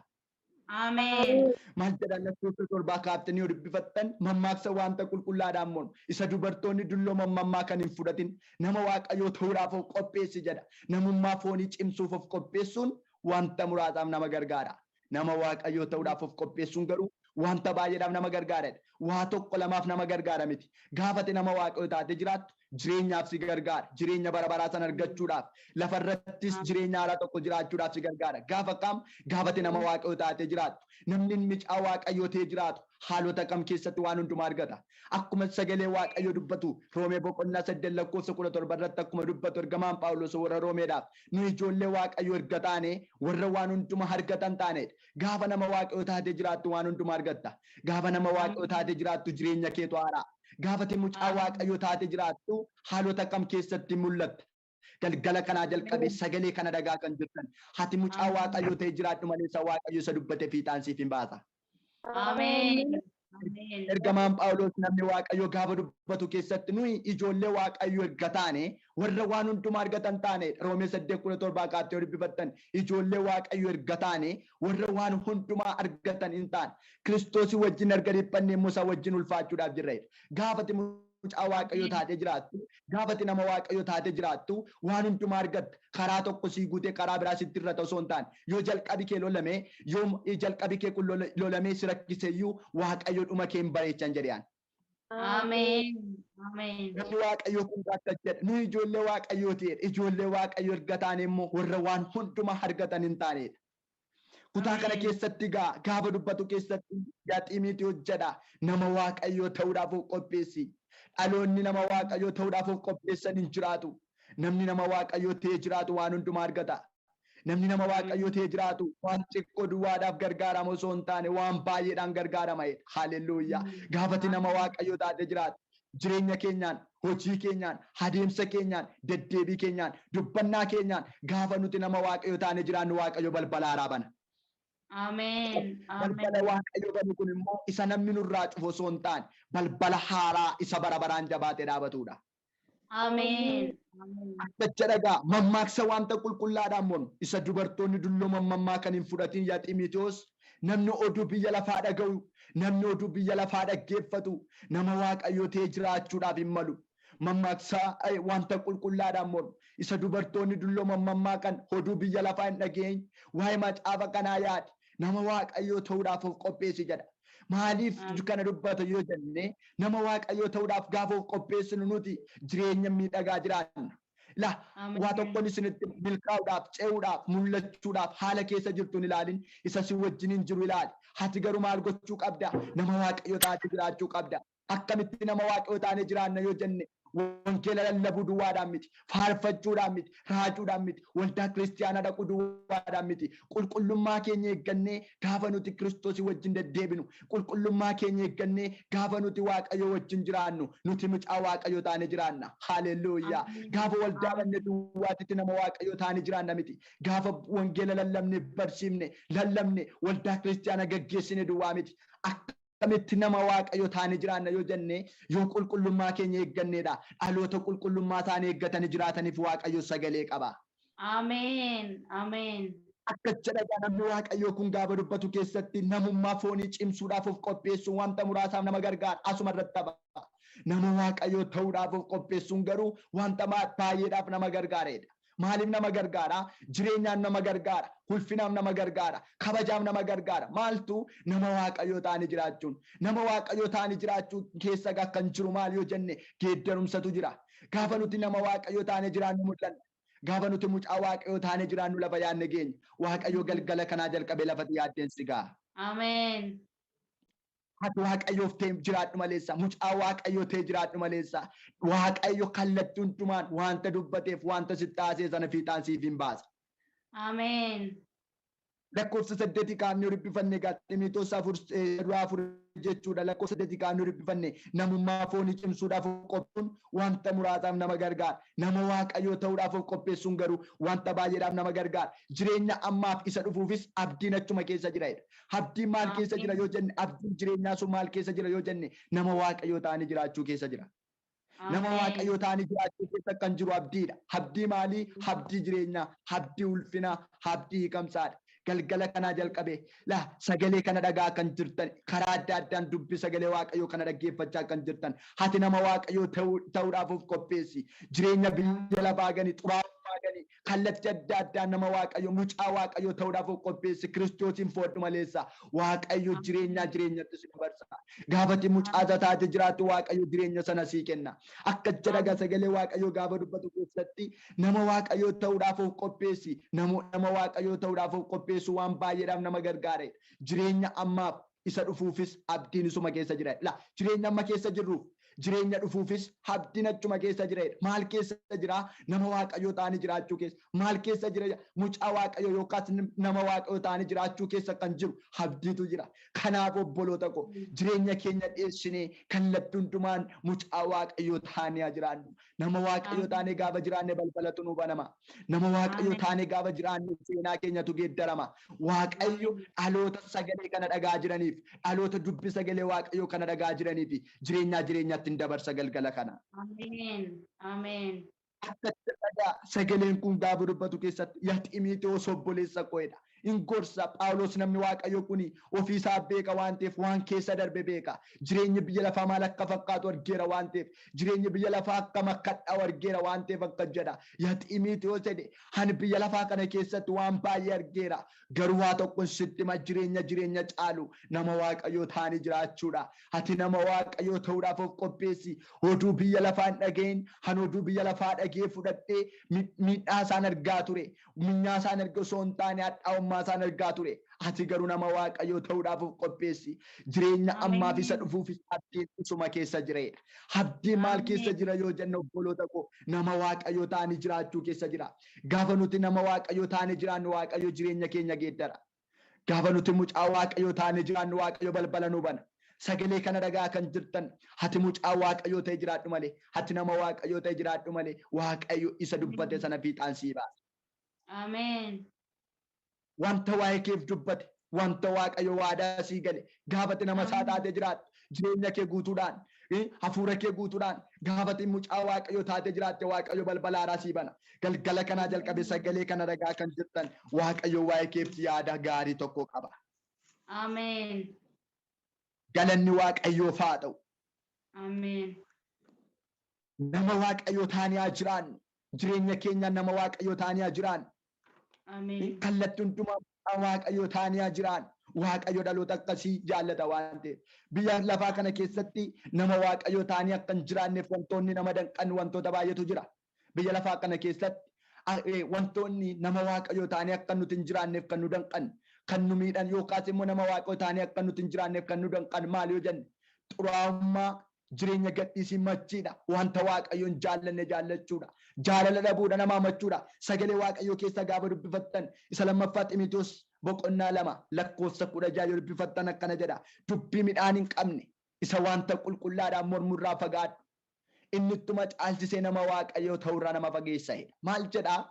Ameen. Maal jedhan lakkoofsa 7 kaaftanii yoo dubbifattan, mammaaksa wanta qulqullaadhaan mormu isa dubartoonni dullooman mammaakan hin fudhatin, nama Waaqayyoo ta'uudhaaf of qopheessi jedha. Namummaa foonii cimsuuf of qopheessuun wanta muraasaaf nama gargaara. Nama Waaqayyoo ta'uudhaaf of qopheessuun garuu wanta baay'eedhaaf nama gargaara. Waa tokko lamaaf nama gargaara miti. Gaafate nama Waaqayyoo taatee jiraattu jireenyaaf si gargaara. Jireenya bara baraa sana argachuudhaaf, lafarrattis jireenya haaraa tokko jiraachuudhaaf si gargaara. Gaafa kam? Gaafate nama Waaqayyoo taatee jiraattu. Namni micaa Waaqayyoo ta'ee jiraatu haalota kam keessatti waan hundumaa argata. Akkuma sagalee Waaqayyoo dubbatu Roomee boqonnaa 8 lakkoofsa 17 irratti akkuma dubbatu ergamaan Phaawulos warra Roomeedhaaf, nu ijoollee Waaqayyoo erga taane warra waan hundumaa argatan taanedha. Gaafa nama Waaqayyoo taatee jiraattu waan hundumaa argatta. Gaafa nama Waaqayyoo taatee jiraattu jireenya keetu haaraa. Gaafa ati mucaa Waaqayyoo taatee jiraattu haalota kam keessatti mul'atta. Galgala kanaa jalqabee sagalee kana dhagaa kan jirtan, ati mucaa Waaqayyoo ta'ee jiraadhu malee isa Waaqayyo isa dubbate fiixaan siif hin baasa. Ameen. Ameen. Ergamaan Phaawulos namni Waaqayyoo gaafa dubbatu keessatti nuyi ijoollee Waaqayyoo erga taane warra waan hundumaa argatan taane, Roomee 8:17 kaaftee yoo dubbifattan, ijoollee Waaqayyoo erga taane warra waan hundumaa argatan hin taane, Kiristoosii wajjin erga dhiphanne immoo isa wajjin ulfaachuudhaaf jirra. Gaafa ati mucaa Waaqayyoo taatee jiraattu, gaafa ati nama Waaqayyoo taatee jiraattu waan hundumaa argatta. Karaa tokko sii guutee karaa biraa sitti irra osoo hin taane, yoo jalqabi kee lolame, yoo jalqabi kee kun lolamee si rakkiseyyuu Waaqayyo dhuma kee hin bareechan jedhe. Ameen. Ameen. Namni Waaqayyoo kun akka jedha, nu ijoollee Waaqayyoo ta'edha. Ijoollee Waaqayyoo erga taane immoo warra waan hundumaa argatan hin taanedha. Kutaa kana keessatti gaafa dubbatu keessatti yaa Ximiitiyoos jedha, nama Waaqayyoo ta'uudhaaf of qopheessi. Dhaloonni nama Waaqayyoo ta'uudhaaf of qopheessan hin jiraatu. Namni nama Waaqayyoo ta'ee jiraatu waan hundumaa argata. Namni nama Waaqayyoo ta'ee jiraatu waan xiqqoo duwwaadhaaf gargaarama osoo hin taane waan baay'eedhaan gargaarama. Haalelluuyaa. Gaafati nama Waaqayyoo taatee jiraatu jireenya keenyaan, hojii keenyaan, adeemsa keenyaan, deddeebii keenyaan, dubbannaa keenyaan gaafa nuti nama Waaqayyoo taanee jiraannu Waaqayyo balbala haaraa bana. Ameen. Balbala Waaqayyo banu kun immoo isa namni nurraa cufu osoo hin taane balbala haaraa isa bara baraan jabaatee dhaabatudha. Ameen. Akka jedha mammaaksa wanta qulqullaadhaan mormu isa dubartoonni dullooman mammaakan hin fudhatin yaa Ximiitiyoos, namni oduu biyya lafaa dhaga'u, namni oduu biyya lafaa dhaggeeffatu nama Waaqayyoo ta'ee jiraachuudhaaf hin malu. Mammaaksa wanta qulqullaadhaan mormu isa dubartoonni dullooman mammaakan oduu biyya lafaa hin dhageenye, waa'ee macaafa kanaa yaadi, nama Waaqayyoo ta'uudhaaf of qopheessi jedha. Maaliif kana dubbata yoo jenne, nama Waaqayyoo ta'uudhaaf gaafa of qopheessinu nuti jireenya miidhagaa jiraanna. La waa tokkoon isinitti milkaa'uudhaaf, ce'uudhaaf, mul'achuudhaaf haala keessa jirtu hin ilaalin, isa si wajjin hin jiru ilaali. Ati garuu maal gochuu qabda? Nama Waaqayyoo taatee jiraachuu qabda. Akkamitti nama Waaqayyoo taanee jiraanna yoo jenne, wangeela lallabuu duwwaadhaan miti, faarfachuudhaan miti, raajuudhaan miti, waldaa kiristiyaanaa dhaquu duwwaadhaan miti. Qulqullummaa keenya eeggannee gaafa nuti Kiristoosii wajjin deddeebinu, qulqullummaa keenya eeggannee gaafa nuti Waaqayyoo wajjin jiraannu, nuti mucaa Waaqayyoo taanee jiraanna. Haalelluuyaa. Gaafa waldaa dhaqne duwwaatitti nama Waaqayyoo taanee jiraanna miti. Gaafa wangeela lallabne, barsiifne, lallabne, waldaa kiristiyaanaa gaggeessine duwwaa miti. Akkamitti nama Waaqayyoo taanee jiraanna yoo jenne, yoo qulqullummaa keenya eegganneedha. Dhaloota qulqullummaa taanee eeggatanii jiraataniif Waaqayyo sagalee qaba. Ameen. Ameen. Akka jedha namni Waaqayyoo kun gaafa dubbatu keessatti namummaa foonii cimsuudhaaf of qopheessuun wanta muraasaaf nama gargaara. Asuma irratti tapha. Nama Waaqayyoo ta'uudhaaf of qopheessuun garuu wanta baay'eedhaaf nama gargaaredha. Maaliif nama gargaara? Jireenyaan nama gargaara. Ulfinaaf nama gargaara. Kabajaaf nama gargaara. Maaltu nama Waaqayyoo ta'anii jiraachuun? Nama Waaqayyoo ta'anii jiraachuu keessa kan jiru maal yoo jenne geeddarumsatu jira. Gaafa nuti nama Waaqayyoo ta'anii jiraannu mul'anna. Gaafa nuti mucaa Waaqayyoo taanee jiraannu lafa yaadne geenya. Waaqayyoo galgala kanaa jalqabee lafatti yaaddeen si ga'a. Ameen. Ati Waaqayyoof ta'e jiraadhu maleessa. Mucaa Waaqayyoo ta'e jiraadhu maleessa. Waaqayyo kallattii hundumaan wanta dubbateef wanta sitti haasee sana fiixaan siif hin baasa. Ameen. Lakkoofsa 8 kaafnee ribbifanne Ximitoos 4 jechuudha. Lakkoofsa 8 kaafnee ribbifanne namummaa foonii cimsuudhaaf of qopheessuun wanta muraasaaf nama gargaara. Nama Waaqayyoo ta'uudhaaf of qopheessuun garuu wanta baay'eedhaaf nama gargaara. Jireenya ammaaf isa dhufuufis abdiin achuma keessa jira. Abdiin maal keessa jira yoo jenne, abdiin jireenyaa sun maal keessa jira yoo jenne, nama Waaqayyoo ta'anii jiraachuu keessa jira. Nama Waaqayyoo ta'anii jiraachuu keessa kan jiru abdiidha. Abdii maalii? Abdii jireenyaa, abdii ulfinaa, abdii hiikamsaadha. Galgala kanaa jalqabe la sagalee kana dhagaa kan jirtan, karaa adda addaan dubbi sagalee Waaqayyoo kana dhaggeeffachaa kan jirtan, ati nama Waaqayyoo ta'uudhaaf of qopheessi. Jireenya biyya lafaa gani, xuraa'ummaa gani, kallattii adda addaan nama Waaqayyoo, mucaa Waaqayyoo ta'uudhaaf of qopheessi. Kiristoosiin foodhu maleessa. Waaqayyo jireenyaa jireenyatti si dabarsa. Gaafati mucaa taate jiraattu Waaqayyo jireenya sana sii kenna. Akka jedha sagalee Waaqayyoo gaafa dubbatu keessatti nama Waaqayyoo ta'uudhaaf of qopheessi. Nama Waaqayyoo ta'uudhaaf of qopheessu waan baay'eedhaaf nama gargaare. Jireenya ammaaf isa dhufuufis abdiin isuma keessa jira. La jireenya amma keessa jirruuf jireenya dhufuufis abdiin achuma keessa jira. Maal keessa jira? Nama Waaqayyoo ta'anii jiraachuu keessa. Maal keessa jira? Mucaa Waaqayyoo yookaas nama Waaqayyoo ta'anii jiraachuu keessa kan jiru abdiitu jira. Kanaaf obboloota ko, jireenya keenya dhiyeessinee kallattii hundumaan mucaa Waaqayyoo ta'anii haa jiraannu. Nama Waaqayyoo taanee gaafa jiraanne balbalatu nu banama. Nama Waaqayyoo taanee gaafa jiraanne seenaa keenyatu geeddarama. Waaqayyo dhaloota sagalee kana dhagaa jiraniif, dhaloota dubbi sagalee Waaqayyoo kana dhagaa jiraniif jireenyaa jireenyaatti hin dabarsa galgala kana. Ameen. Ameen. Akka dhagaa sagaleen kun gaafa dubbatu keessatti yaa Ximitewoos obboleessa koodha. In gorsa Phaawulos namni Waaqayyo kuni ofiisaa beeka waan ta'eef, waan keessa darbe beeka. Jireenyi biyya lafaa maal akka fakkaatu argeera waan ta'eef, jireenyi biyya lafaa akkam akka hadhaa'u argeera waan ta'eef akka jedha. Yaa Ximitewoos jedhe, ani biyya lafaa kana keessatti waan baay'ee argeera. Garuu waa tokko sitti hima, jireenya jireenya caalu nama Waaqayyoo ta'anii jiraachuudha. Ati nama Waaqayyoo ta'uudhaaf of qopheessi. Oduu biyya lafaa hin dhaga'in. Ani oduu biyya lafaa dhagee fudhadhee miidhaa isaan argaa ture. Minyaa isaan arge osoo hin taane hadhaa'ummaa isaan argaa ture. Ati garuu nama Waaqayyoo ta'uudhaaf of qopheessi. Jireenya ammaaf isa dhufuufis abdiin isuma keessa jireedha. Abdiin maal keessa jira yoo jenne obboloota koo, nama Waaqayyoo ta'anii jiraachuu keessa jira. Gaafa nuti nama Waaqayyoo ta'anii jiraannu Waaqayyo jireenya keenya geeddara. Gaafa nuti mucaa Waaqayyoo ta'anii jiraannu Waaqayyo balbala nu bana. Sagalee kana dhagaa kan jirtan, ati mucaa Waaqayyoo ta'e jiraadhu malee, ati nama Waaqayyoo ta'e jiraadhu malee, Waaqayyo isa dubbate sana fiixaan sii baasa. Ameen. Wanta waa'ee keef dubbate, wanta Waaqayyo waadaa sii gale, gaafati nama isaa taate jiraattu, jireenya kee guutuudhaan, hafuura kee guutuudhaan, gaafati mucaa Waaqayyo taate jiraatte Waaqayyo balbala haaraa sii bana. Galgala kanaa jalqabe sagalee kana dhagaa kan jirtan, Waaqayyo waa'ee keef yaada gaarii tokko qaba. Ameen. Galanni Waaqayyoof haa ta'u. Ameen. Nama Waaqayyoo taanee haa jiraannu. Jireenya keenya nama Waaqayyoo taanee haa jiraannu. Ameen. Kallattii hundumaa Waaqayyoo taanee haa jiraannu. Waaqayyo dhaloota akkasii jaallata waan ta'eef. Biyya lafaa kana keessatti nama Waaqayyoo taanee akka hin jiraanneef wantoonni nama danqan wantoota baay'eetu jira. Biyya lafaa kana keessatti wantoonni nama Waaqayyoo taanee akka nuti hin jiraanneef kan nu danqan, kan nu miidhan yookaas immoo nama Waaqayyoo taanee akka nuti hin jiraanneef kan nu danqan maal yoo jenne, xuraa'ummaa, jireenya gadhiisii, machiidha. Wanta Waaqayyoon jaallanne jaallachuudha. Jaalala dhabuudha, nama hamachuudha. Sagalee Waaqayyoo keessa gaafa dubbifattan isa lammaffaa Ximitewoos boqonnaa 2 lakkoofsa 16 yoo dubbifattan akkana jedha. Dubbii midhaan hin qabne isa wanta qulqullaadhaan mormurraa fagaadhu. Inni ittuma caalchisee nama Waaqayyoo ta'urraa nama fageessa. Maal jedhaa?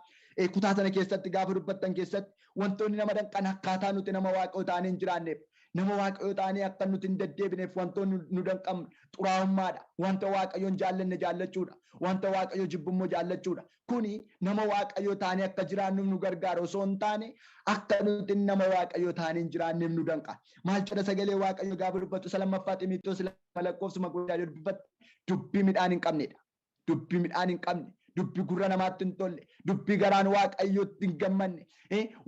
Kutaa sana keessatti gaafa dubbattan keessatti wantoonni nama danqan akkaataa nuti nama Waaqayyoo taanee hin jiraanneef, Nama Waaqayyoo taanee akka nuti hin deddeebineef wantoonni nu danqamne xuraa'ummaadha. Wanta Waaqayyoon jaallanne jaallachuudha. Wanta Waaqayyoo jibbummoo jaallachuudha. Kuni nama Waaqayyoo taanee akka jiraannuuf nu gargaara osoo hin taane akka nuti nama Waaqayyoo taanee hin jiraanneef nu danqa. Maal jedha sagalee Waaqayyoo gaafa dubbatu isa lammaffaa Ximotewos 2 lakkoofsuma guddaa dubbatu dubbii midhaan hin qabnedha. Dubbii midhaan hin qabne, dubbii gurra namaatti hin tolle, dubbii garaan Waaqayyootti hin gammanne,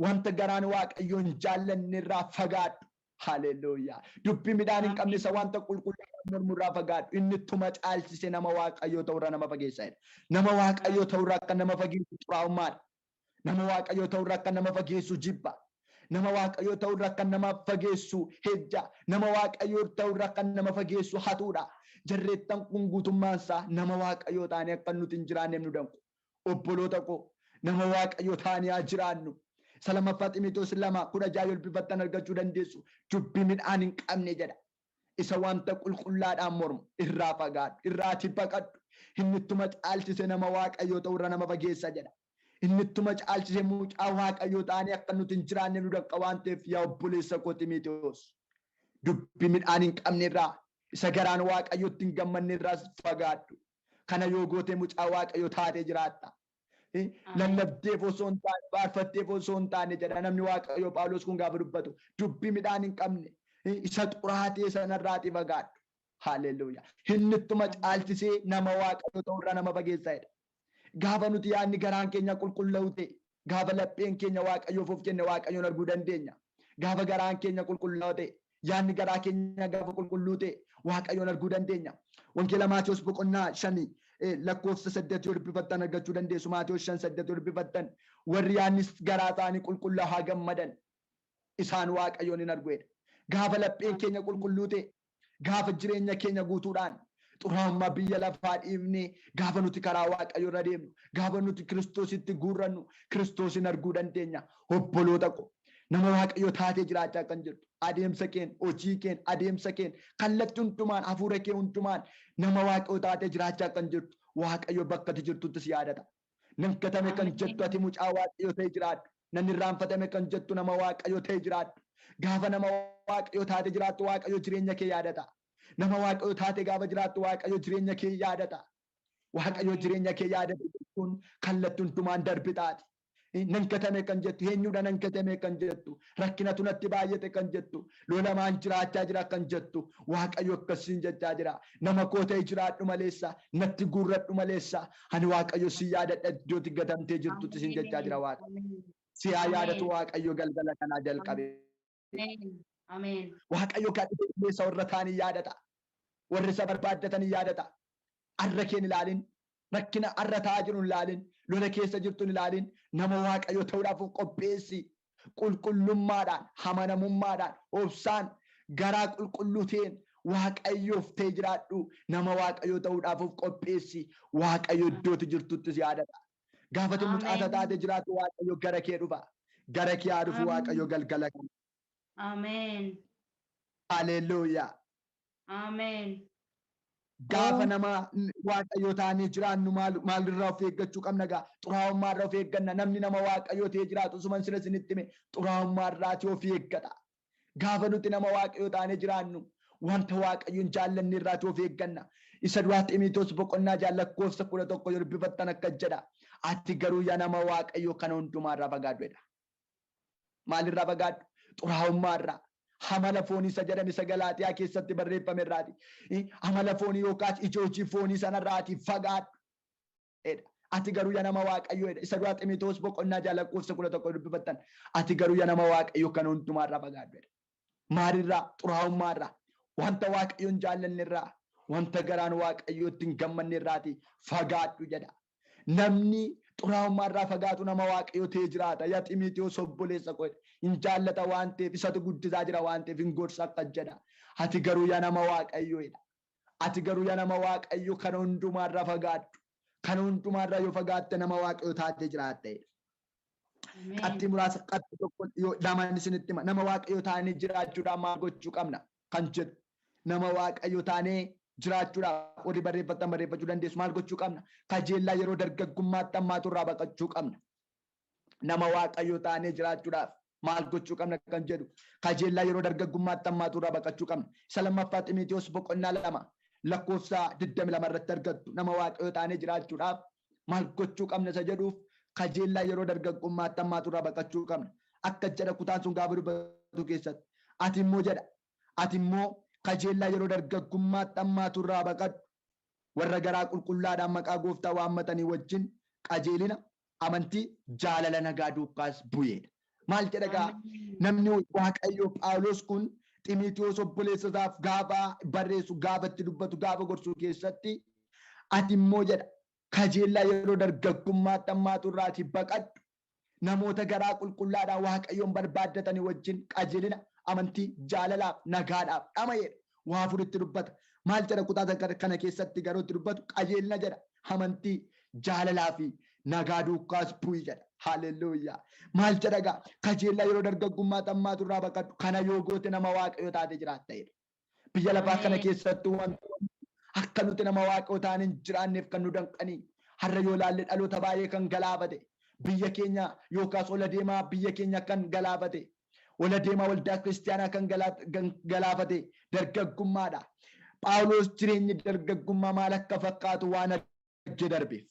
wanta garaan Waaqayyoo hin jaallanne irraa fagaadhu. Haleluuyaa. Dubbii midhaan hin qabne isa wanta qulqullaa'aa mormurraa fagaadhu. Inni tuma caalchise nama Waaqayyoo ta'urraa nama fageessa jedha. Nama Waaqayyoo ta'urraa akka nama fageessu xuraa'ummaadha. Nama Waaqayyoo ta'urraa akka nama fageessu jibba. Nama Waaqayyoo ta'urraa akka nama fageessu hejja. Nama Waaqayyoo ta'urraa akka nama fageessu hatuudha. Jarreettan kun guutummaan isaa nama Waaqayyoo taanee akka nuti hin jiraanneef nu danqu. Obboloota koo, nama Waaqayyoo taanee haa jiraannu. Isa lammaffaa Ximotewos 2:16 yoo dubbifattan argachuu dandeessu. Dubbii midhaan hin qabne jedha. Isa wanta qulqullaadhaan mormu irraa fagaadhu, irraati baqadhu. Inni ittuma caalchise nama Waaqayyoo ta'urra nama fageessa jedha. Inni ittuma caalchise mucaa Waaqayyoo taanee akka nuti hin jiraanne nu danqa waan ta'eef yaa obboleessa koo Ximotewos, dubbii midhaan hin qabne irraa, isa garaan Waaqayyootti hin gammanne irraas fagaadhu. Kana yoo gootee mucaa Waaqayyoo taatee jiraatta. Lallabdeef osoo hin taane, faarfatteef osoo hin taane jedha namni Waaqayyoo Phaawulos kun gaafa dubbatu. Dubbii midhaan hin qabne isa xuraatee sanarraatii fagaadhu. Haleluuyaa. Inni ittuma caalchisee nama Waaqayyoo ta'urraa nama fageessa jedha. Gaafa nuti yaadni garaan keenya qulqullaa'u ta'e, gaafa lapheen keenya Waaqayyoof of kenne Waaqayyoon arguu dandeenya. Gaafa garaan keenya qulqullaa'u ta'e, yaadni garaa keenya gaafa qulqulluu ta'e Waaqayyoon arguu dandeenya. Wangeela Maatewos boqonnaa 5 lakkoofsa 8 yoo dubbifattan argachuu dandeessu. Maatewos 5:8 yoo dubbifattan warri yaadni garaa isaanii qulqullaa'u haa gammadan, isaan Waaqayyoon hin argu jedha. Gaafa lapheen keenya qulqulluu ta'e, gaafa jireenya keenya guutuudhaan xuraa'ummaa biyya lafaa dhiifnee gaafa nuti karaa Waaqayyoo irra deemnu, gaafa nuti Kiristoositti guurrannu Kiristoosin arguu dandeenya. Obboloota ko, nama Waaqayyoo taatee jiraachaa kan jirtu, adeemsa keen, hojii keen, adeemsa keen, kallattii hundumaan, hafuura kee hundumaan nama Waaqayyoo taatee jiraachaa kan jirtu, Waaqayyo bakka ati jirtutti si yaadata. Nan gatame kan jettu ati mucaa Waaqayyoo ta'e jiraadhu. Nan irraanfatame kan jettu nama Waaqayyoo ta'e jiraadhu. Gaafa nama Waaqayyoo taate jiraattu Waaqayyo jireenya kee yaadata. Nama Waaqayyoo taate gaafa jiraattu Waaqayyo jireenya kee yaadata. Waaqayyo jireenya kee yaadata jechuun kallattii hundumaan darbitaati. Nan gatame kan jettu, eenyudha nan gatame kan jettu, rakkinatu natti baay'ate kan jettu, lolamaan jiraachaa jira kan jettu, Waaqayyo akkasiin jechaa jira. Nama koo ta'e jiraadhu maleessa, natti guurradhu maleessa, ani Waaqayyo si yaadadha iddootti gatamtee jirtutti sin jechaa jira Waaqayyo. Si haa yaadatu Waaqayyo galgala kanaa jalqabe. Ameen. Waaqayyo kan dhufe warra ta'anii yaadata. Warri isa barbaaddatan yaadata. Arra keen ilaalin, rakkina arra ta'aa jiru ilaalin, lola keessa jirtu ilaalin, nama Waaqayyo ta'uudhaaf qopheessi. Qulqullummaadhaan, amanamummaadhaan, obsaan, garaa qulqulluu ta'een Waaqayyoof ta'e jiraadhu. Nama Waaqayyo ta'uudhaaf qopheessi. Waaqayyo iddootti jirtutti si yaadata. Gaafati mucaata taate jiraatu Waaqayyo gara kee dhufa. Gara kee haa dhufu Waaqayyo galgala kana. Ameen. Haleluuyaa. Ameen. Gaafa nama Waaqayyoo taanee jiraannu maalirraa of eeggachuu qabna gaa? Xuraa'ummaarraa of eegganna. Namni nama Waaqayyoo ta'ee jiraatu suman sila isinitti hime xuraa'ummaarraati of eeggata. Gaafa nuti nama Waaqayyoo taanee jiraannu wanta Waaqayyoon jaallanne irraati of eegganna. Isa duraa Ximotewos boqonnaa 6 lakkoofsa 11 yoo dubbifattan akkas jedha. Ati garuu yaa nama Waaqayyoo kana hundumaarraa fagaadhu jedha. Maalirraa fagaadhu? Xuraa'ummaarraa. Amala foonii isa jedhame isa Galaatiyaa keessatti barreeffame irraati. Amala foonii yookaas ija hojii foonii sanarraati fagaadhu. Ati garuu yaa nama Waaqayyoo jedha. Isa duraa Ximotewos boqonnaa 6 lakkoofsa 11 dubbifattan. Ati garuu yaa nama Waaqayyoo kana hundumaarraa fagaadhu jedha. Maalirraa? Xuraa'ummaarraa. Wanta Waaqayyoon jaallanne irraa, wanta garaan Waaqayyootti hin gammanne irraati fagaadhu jedha. Namni xuraa'ummaarraa fagaatu nama Waaqayyoo ta'ee jiraata. Yaa Ximotewos obboleessa koo hin jaallata waan ta'eef, isatu guddisaa jira waan ta'eef hin gorsa akkas jedha. Ati garuu yaa nama Waaqayyoo jedha. Ati garuu yaa nama Waaqayyoo kana hundumaarraa fagaadhu. Kana hundumaarraa yoo fagaatte nama Waaqayyoo taatee jiraatta jedha. Qabxii muraasa qabxii tokko yoo lamaan isinitti hima. Nama Waaqayyoo taanee jiraachuudhaaf maal gochuu qabna kan jedhu. Nama Waaqayyoo taanee jiraachuudhaaf warri barreeffattan barreeffachuu dandeessu maal gochuu qabna? Kajeellaa yeroo dargaggummaatti hammaatu irraa baqachuu qabna. Nama Waaqayyoo taanee jiraachuudhaaf Maal gochuu qabna kan jedhu kajeellaa yeroo dargaggummaatti hammaatu irraa baqachuu qabna. Isa lammaffaa Ximitiyoos boqonnaa 2 lakkoofsa 22 irratti argattu. Nama waaqayyoo taanee jiraachuudhaaf maal gochuu qabna isa jedhuuf kajeellaa yeroo dargaggummaatti hammaatu irraa baqachuu qabna. Akka jedha kutaan sun gaafa dubbatu keessatti ati immoo jedha ati immoo kajeellaa yeroo dargaggummaatti hammaatu irraa baqadhu. Warra garaa qulqullaadhaan maqaa gooftaa waammatanii wajjin qajeelina amantii jaalala nagaa duukaas bu'eedha. Maal jedha gaa namni waaqayyoo Phaawulos kun Ximitiyoos obboleessa isaaf gaafa barreessu gaafa itti dubbatu gaafa gorsu keessatti ati immoo jedha kajeellaa yeroo dargaggummaatti hammaatu irraatii baqadhu. Namoota garaa qulqullaadhaan waaqayyoon barbaaddatanii wajjin qajeelina amantii jaalalaaf nagaadhaaf dhama'eedha. Waa afuritti dubbata. Maal jedha kutaa kana keessatti garuu itti dubbatu qajeelina jedha amantii jaalalaa fi nagaa duukaas bu'i jedha. Haaleluyyaa. Maal jedha gaa kajeellaa yeroo dargaggummaatti hammaatu irraa baqadhu. Kana yoo goote nama waaqayyoo taate jiraatta jedha. Biyya lafaa kana keessatti wantoonni akka nuti nama waaqayyoo taane hin jiraanneef kan nu danqanii har'a yoo ilaalle dhaloota baay'ee kan galaafate biyya keenya yookaas ola deemaa biyya keenya kan galaafate ola deemaa waldaa kiristiyaanaa kan galaafate dargaggummaadha. Phaawulos jireenyi dargaggummaa maal akka fakkaatu waan argee darbeef.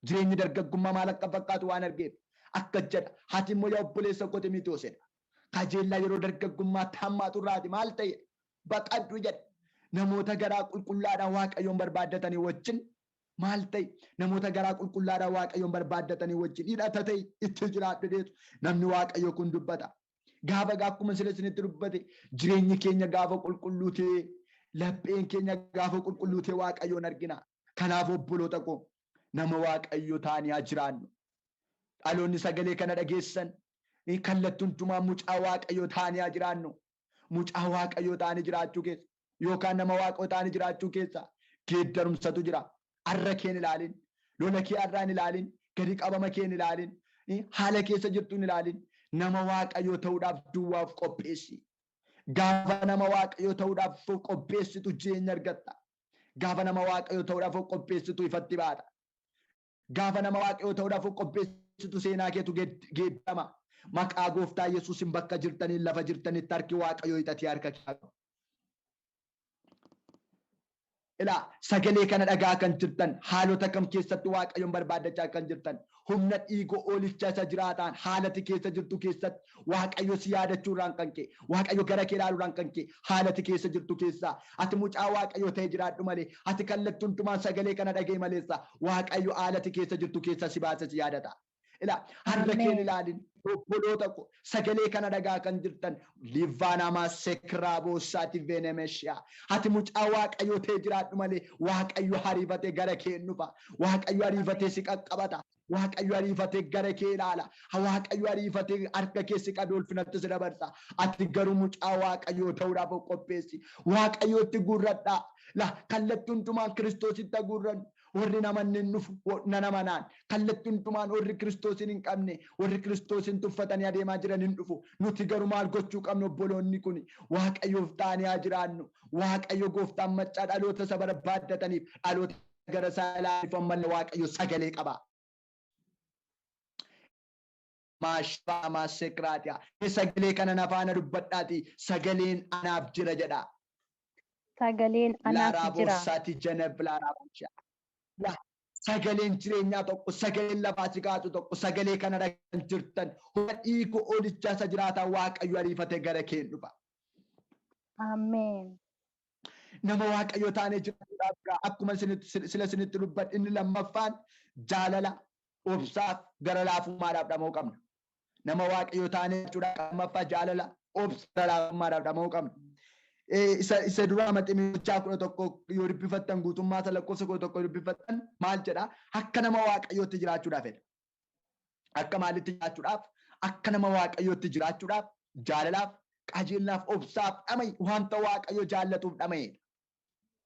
Jireenyi dargaggummaa maal akka fakkaatu waan argeef akka jedha hati immoo yaa obboleessa koo Ximitiyoos jedha. Kajeellaa yeroo dargaggummaatti hammaatu irraati maal ta'e baqadhu jedha. Namoota garaa qulqullaadhaan waaqayyoon barbaaddatanii wajjin maal ta'e namoota garaa qulqullaadhaan waaqayyoon barbaaddatanii wajjin hidhata ta'e itti jiraadhu deetu namni waaqayyoo kun dubbata. Gaafa akkuma sila isinitti dubbate jireenyi keenya gaafa qulqulluu ta'e lapheen keenya gaafa qulqulluu ta'e waaqayyoon argina. Kanaaf obboloota koo nama waaqayyo taanii haa jiraannu. Dhaloonni sagalee kana dhageessan kallattii hundumaa mucaa waaqayyo taanii haa jiraannu. Mucaa waaqayyo taanii jiraachuu keessa yookaan nama waaqayyo taanii jiraachuu keessa geeddarumsatu jira. Arra keen ilaalin, lola kee arraan ilaalin, gadi qabama keen ilaalin, haala keessa jirtuun ilaalin. Nama waaqayyo ta'uudhaaf duwwaaf qopheessi. Gaafa nama waaqayyo ta'uudhaaf qopheessitu jireenya argatta. Gaafa nama waaqayyo ta'uudhaaf qopheessitu ifatti baata. Gaafa nama waaqayyoo ta'uudhaaf qopheessitu seenaa keetu geeddama. Maqaa gooftaa Yesuusin bakka jirtaniin lafa jirtanitti harki waaqayyoo hidhatee harka kee. Ilaa sagalee kana dhagaa kan jirtan haalota kam keessatti waaqayyoon barbaaddachaa kan jirtan humna dhiigoo oolichaa isa jiraataan haalati keessa jirtu keessatti waaqayyo si yaadachuurraan kan ka'e waaqayyo gara kee ilaaluurraan kan ka'e haalati keessa jirtu keessaa ati mucaa waaqayyo ta'e jiraadhu malee ati kallattii hundumaan sagalee kana dhagee maleessa waaqayyo haalati keessa jirtu keessa si baasa si yaadata. Ilaa har'a keen ilaalin obboloota koo sagalee kana dhagaa kan jirtan livaanamaa sekraaboo saati venemeshiyaa ati mucaa waaqayyo ta'e jiraadhu malee waaqayyo hariifatee gara kee dhufa. Waaqayyo hariifatee si qaqqabata. Waaqayyo hariifatee gara kee ilaala. Waaqayyo hariifatee harka kee si qabee ulfinatti si dabarsa. Ati garuu mucaa waaqayyoo ta'uudhaaf qopheessi. Waaqayyootti guurradhaa. La kallattii hundumaan Kiristoositti guurrannu. Warri namanni nufu nana manaan kallattii hundumaan warri Kiristoosin hin qabne warri Kiristoosin tuffatanii adeemaa jiran hin dhufu. Nuti garuu maal gochuu qabnu obboloonni kun waaqayyoof taanee haa jiraannu. Waaqayyo gooftaan maccaa dhaloota isa barbaaddataniif dhaloota gara isaa ilaaluuf ammallee waaqayyo sagalee qaba. Maashaa maasekraatiyaa sagalee kana na faana dubbadhaati sagaleen anaaf jira jedha. Sagaleen anaaf jira. Laaraabosaati janab laaraaboshaa. Sagaleen jireenyaa tokko, sagaleen lafaa si kaasu tokko, sagalee kana dhagaan jirtan humna dhiigoo oolichaa isa jiraataa waaqayyo ariifatee gara kee dhufa. Ameen. Nama waaqayyo taanee jiraachuudhaaf akkuma sila isinitti dubbadhe inni lammaffaan jaalala obsaaf gara laafummaadhaaf dhama'uu qabna. Nama waaqayyo taanee jiraachuudhaaf lammaffaa jaalala obsa gara laafummaadhaaf dhama'uu qabna. Isa duraa Maximichaa 11 yoo dubbifattan guutummaa isa lakkoofsa 11 yoo dubbifattan maal jedha? Akka nama waaqayyootti jiraachuudhaaf jedha. Akka maalitti jiraachuudhaaf? Akka nama waaqayyootti jiraachuudhaaf jaalalaaf, qajeelinaaf, obsaaf dhama'i wanta waaqayyo jaallatuuf dhama'edha.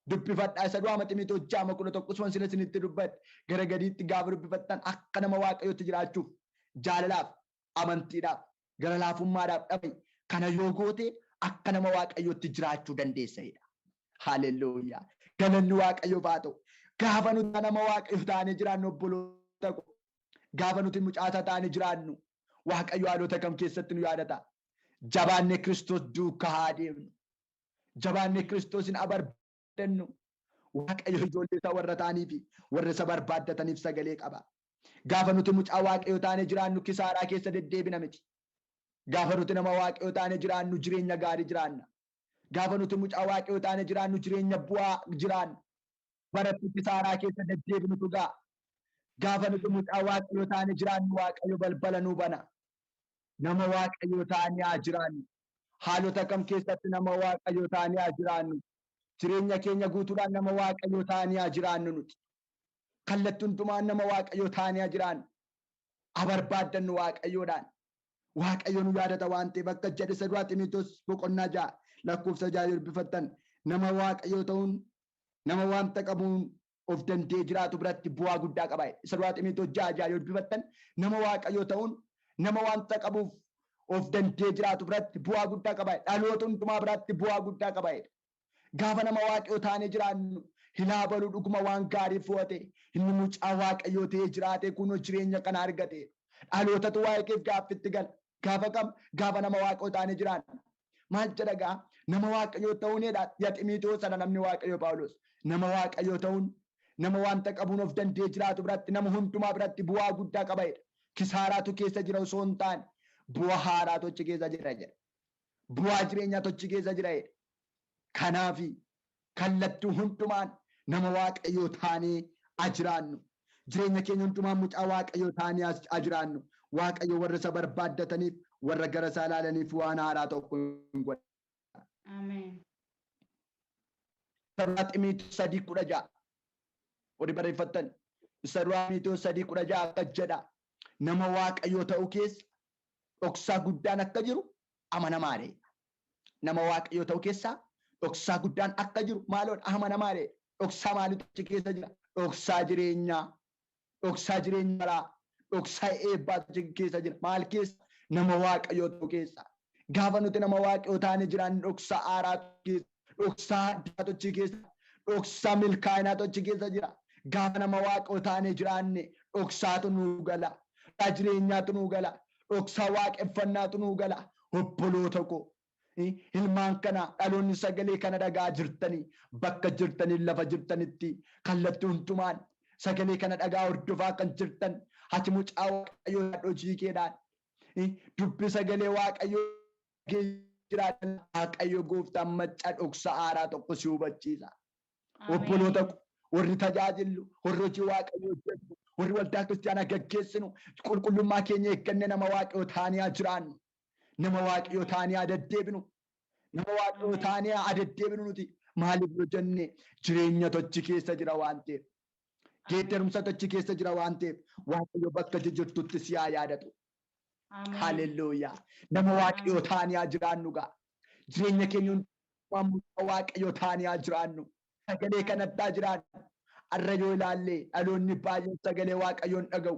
Dubbifadhaa isa duraa Maximichaa 11 suma sila isinitti dubbadhe gara gadiitti gaafa dubbifattan akka nama waaqayyootti jiraachuuf jaalalaaf, amantiidhaaf, gara laafummaadhaaf dhama'i. Kana yoo goote akka nama waaqayyootti jiraachuu dandeessanidha. Haaleluyyaa. Galanni waaqayyoof haa ta'u. Gaafa nuti nama waaqayyoof taanee jiraannu obboloota koo, gaafa nuti mucaasa taanee jiraannu Waaqayyo haalota kam keessatti nu yaadata? Jabaannee Kiristoos duukaa haa deemnu. Jabaannee Kiristoosin abarbaaddannu. Waaqayyo ijoollee isaa warra ta'anii fi warra isa barbaaddataniif sagalee qaba. Gaafa nuti mucaa Waaqayyoo taanee jiraannu kisaaraa keessa deddeebina miti. Gaafa nuti nama Waaqayyoo taanee jiraannu jireenya gaarii jiraanna. Gaafa nuti mucaa Waaqayyoo taanee jiraannu jireenya bu'aa jiraanna. Baratti kisaaraa keessa deddeebinutu ga'a. Gaafa nuti mucaa Waaqayyoo taanee jiraannu Waaqayyo balbala nuu bana. Nama Waaqayyoo taanee haa jiraannu. Haalota kam keessatti nama Waaqayyoo taanee haa jiraannu. Jireenya keenya guutuudhaan nama Waaqayyoo taanee haa jiraannu nuti. Kallattii hundumaan nama Waaqayyoo taanee haa jiraannu. Abarbaaddannu Waaqayyoodhaan. Waaqayyo nu yaadata waan ta'eef akka jedhe isa duraa Ximitoos boqonnaa 6 lakkoofsa 6 dubbifattan nama Waaqayyoo ta'uun nama wanta qabuun of danda'ee jiraatu biratti bu'aa guddaa qaba. Isa duraa Ximitoos 6:6 yoo dubbifattan nama Waaqayyoo ta'uun nama wanta qabuuf of danda'ee jiraatu biratti bu'aa guddaa qaba. Dhaloota hundumaa biratti bu'aa guddaa qaba. Gaafa nama Waaqayyoo taanee jiraannu hilaa baluu dhuguma waan gaarii fo'ate inni mucaa Waaqayyoo ta'ee jiraate kunoo jireenya kana argate. Dhalootatu waa'ee keef gaaffitti gala. Gaafa kam? Gaafa nama Waaqayyoo taanee jiraannu. Maal jedha gaa? Nama Waaqayyoo ta'uunidha. Yaa Ximitoos sana namni Waaqayyoo Phaawulos. Nama Waaqayyoo ta'uun nama wanta qabuun of danda'ee jiraatu biratti nama hundumaa biratti bu'aa guddaa qaba jedha. Kisaaraatu keessa jira osoo hin taane bu'aa haaraatu achi keessa jira jedha. Bu'aa jireenyaatu achi keessa jira jedha. Kanaafi kallattii hundumaan nama Waaqayyoo taanee jiraannu. Jireenya keenya hundumaan mucaa Waaqayyoo taanee jiraannu. Waaqayyo warra isa barbaaddataniif warra gara isaa ilaalaniif waan haaraa tokko hin godha. Ameen. Isa Ximitoos 3:16. Warri barreeffattan isa duraa Ximitoos 3:16 akka jedha. Nama Waaqayyoo ta'uu keessa dhoksaa guddaan akka jiru amanamaadha. Nama Waaqayyoo ta'uu keessa dhoksaa guddaan akka jiru maaloodha amanamaadha. Dhoksaa maalitu achi keessa jira? Dhoksaa jireenyaa, dhoksaa jireenyaa, dhoksaa eebbaatu achi keessa jira. Maal keessa? Nama Waaqayyoo ta'uu keessa. Gaafa nuti nama Waaqayyoo taanee jiraannu dhoksaa haaraatu keessa, dhoksaa addaatu achi keessa, dhoksaa milkaa'inaatu achi keessa jira. Gaafa nama Waaqayyoo taanee jiraanne dhoksaatu nuu gala. Dhoksaa jireenyaatu nuu gala. Dhoksaa waaqeffannaatu nuu gala. Obboloota koo. Ilmaan kana dhaloonni sagalee kana dhagaa jirtanii bakka jirtanii lafa jirtanitti kallattii hundumaan sagalee kana dhagaa hordofaa kan jirtan ati mucaa Waaqayyoo hojii keedhaan dubbi sagalee Waaqayyoo jiraatan Waaqayyo gooftaan macca dhoksa haaraa tokko si hubachiisa. Obboloota koo warri tajaajillu warri hojii Waaqayyoo hojjennu warri waldaa kiristaanaa gaggeessinu qulqullummaa keenya eegganne nama Waaqayyoo taanee haa jiraannu. Nama Waaqayyoo taanee haa deddeebinu. Nama Waaqayyoo taanee haa deddeebinu nuti. Maaliif yoo jenne jireenya tochi keessa jira waan ta'eef. Geeddarumsa tochi keessa jira waan ta'eef Waaqayyo bakka jirtutti si haa yaadatu. Haleluuyaa. Nama Waaqayyoo taanee haa jiraannu gaa. Jireenya keenya hundumaa Waaqayyoo taanee haa jiraannu. Sagalee kanatti haa jiraannu. Har'a yoo ilaalle dhaloonni baay'een sagalee Waaqayyoon dhaga'u.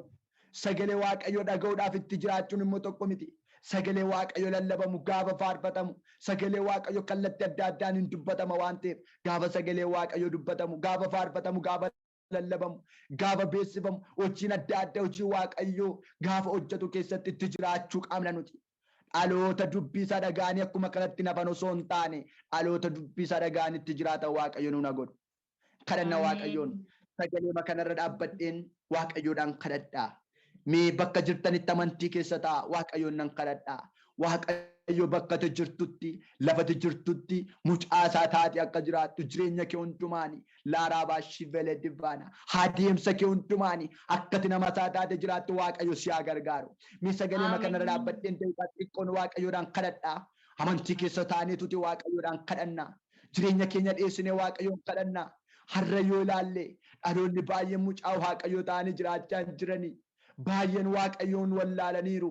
Sagalee Waaqayyoo dhaga'uudhaaf itti jiraachuun immoo tokko miti. Sagalee Waaqayyoo lallabamu gaafa faarfatamu sagalee Waaqayyoo kallattii adda addaan hin dubbatama waan ta'eef gaafa sagalee Waaqayyoo dubbatamu gaafa faarfatamu gaafa lallabamu gaafa beeksifamu hojiin adda addaa hojii Waaqayyoo gaafa hojjetu keessatti itti jiraachuu qabna nuti. Dhaloota dubbii isaa dhaga'anii akkuma kanatti nafan osoo hin taane dhaloota dubbii isaa dhaga'anii itti jiraatan Waaqayyo nuuna godhu. Kadhanna Waaqayyoon sagalee kanarra dhaabbadheen Waaqayyoodhaan kadhadhaa. Mee bakka jirtanitti amantii keessa ta'a Waaqayyoon nan kadhadhaa. Waaqayyo bakka ati jirtutti lafa ati jirtutti mucaa isaa taate akka jiraattu jireenya kee hundumaani laaraa baashii velee divaana adeemsa kee hundumaani akka ati nama isaa taate jiraattu Waaqayyo si haa gargaaru. Mee sagalee kanarra dhaabbadheen daqiiqaa xiqqoon Waaqayyoodhaan kadhadhaa. Amantii keessa taaneetuti Waaqayyoodhaan kadhanna. Jireenya keenya dhiyeessinee Waaqayyoon kadhanna. Har'a yoo ilaalle dhaloonni baay'een mucaa Waaqayyoo ta'anii jiraachaa hin jiranii. Baay'een Waaqayyoon wallaalaniiru.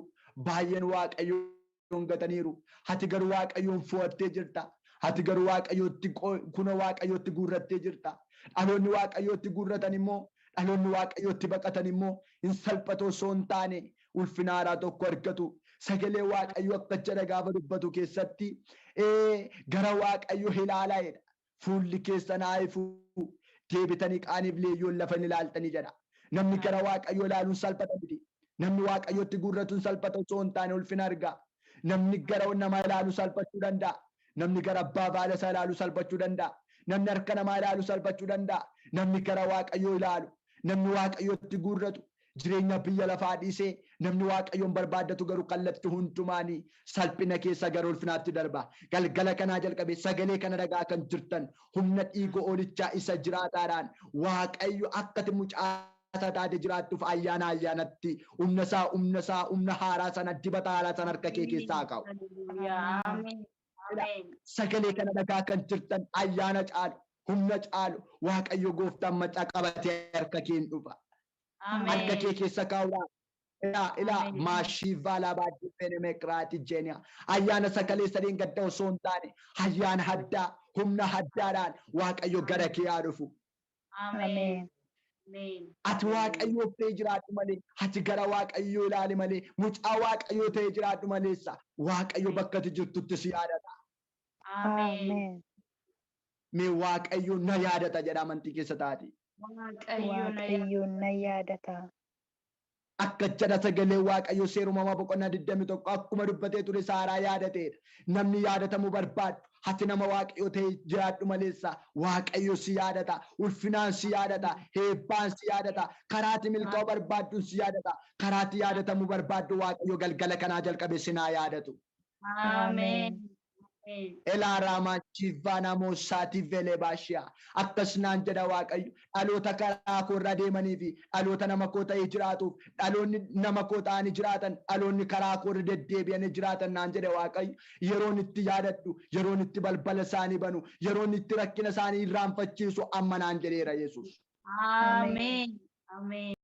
Baay'een Waaqayyoon gataniiru. Ati garuu Waaqayyoon fo'attee jirta. Ati garuu Waaqayyootti kuna Waaqayyootti guurrattee jirta. Dhaloonni Waaqayyootti guurratan immoo dhaloonni Waaqayyootti baqatan immoo hin salphatu osoo hin taane ulfina haaraa tokko argatu. Sagalee Waaqayyoo akka jedha gaafa dubbatu keessatti gara Waaqayyoo ilaalaa jedha. Fuulli keessan haa ifu deebitanii qaaniif leeyyoon lafa hin ilaaltanii jedha. Namni gara Waaqayyoo ilaaluun salphata miti. Namni Waaqayyotti guurratu hin salphata osoo hin taane ulfina arga. Namni gara namaa ilaalu salphachuu danda'a. Namni gara abbaa baala isaa ilaalu salphachuu danda'a. Namni harka namaa ilaalu salphachuu danda'a. Namni gara Waaqayyoo ilaalu, namni Waaqayyotti guurratu, jireenya biyya lafaa dhiisee namni Waaqayyoon barbaaddatu garuu kallattii hundumaanii salphina keessa gara ulfinaatti darba. Galgala kanaa jalqabee sagalee kana dhagaa kan jirtan humna dhiiga hoolichaa isa jiraataadhaan Waaqayyo akkati mucaa isaa taate jiraattuuf ayyaana ayyaanatti humna isaa, humna isaa, humna haaraa sana, dibata haaraa sana harka kee keessaa haa kaa'u. Hallelujah. Ameen. Ameen. Sagalee kana dhagaa kan jirtan ayyaana caalu, humna caalu Waaqayyo gooftaan macaa qabatee harka keen dhufa. Harka kee Ameen. keessa kaa'uudhaan. Ilaa, ilaa, Ameen. maashii vaalaa baadii fenemeqraati jeeniya. Ayyaana sagalee sadiin gadda osoo hin taane ayyaana haddaa, humna haddaadhaan Waaqayyo gara kee haa dhufu. Ameen. Ameen. Ameen. Ati Waaqayyoof ta'ee jiraadhu malee, ati gara Waaqayyoo ilaali malee, mucaa Waaqayyoo ta'ee jiraadhu maleessa Waaqayyo bakka ati jirtutti si yaadata. Ameen. Ameen. Mee Waaqayyo na yaadata jedha amantii keessa taati. Waaqayyo na Waaqayyo na yaadata. Akka jedha sagalee Waaqayyo seerumama boqonnaa 21 akkuma dubbatee ture Saaraa yaadateedha. Namni yaadatamuu barbaadu ati nama Waaqayyo ta'ee jiraadhu maleessa Waaqayyo si yaadata, ulfinaan si yaadata, heebbaan si yaadata, karaati milkaa'uu barbaadduun si yaadata, karaati yaadatamuu barbaaddu Waaqayyo galgala kanaa jalqabe sinaa yaadatu. Ameen. Ameen. Ameen. Elaa raamaa chiivvaanaa moosaatii velee baashiyaa. Akkas naan jedha Waaqayyo, dhaloota karaa koo irra deemanii fi dhaloota nama koo ta'ee jiraatuuf, dhaloonni nama koo ta'anii jiraatan, dhaloonni karaa koo irra deddeebi'anii jiraatan naan jedhe Waaqayyo, yeroon itti yaadadhu, yeroon itti balbala isaanii banu, yeroon itti rakkina isaanii irraanfachiisu amma naan jedheera Yesuus. Ameen. Ameen.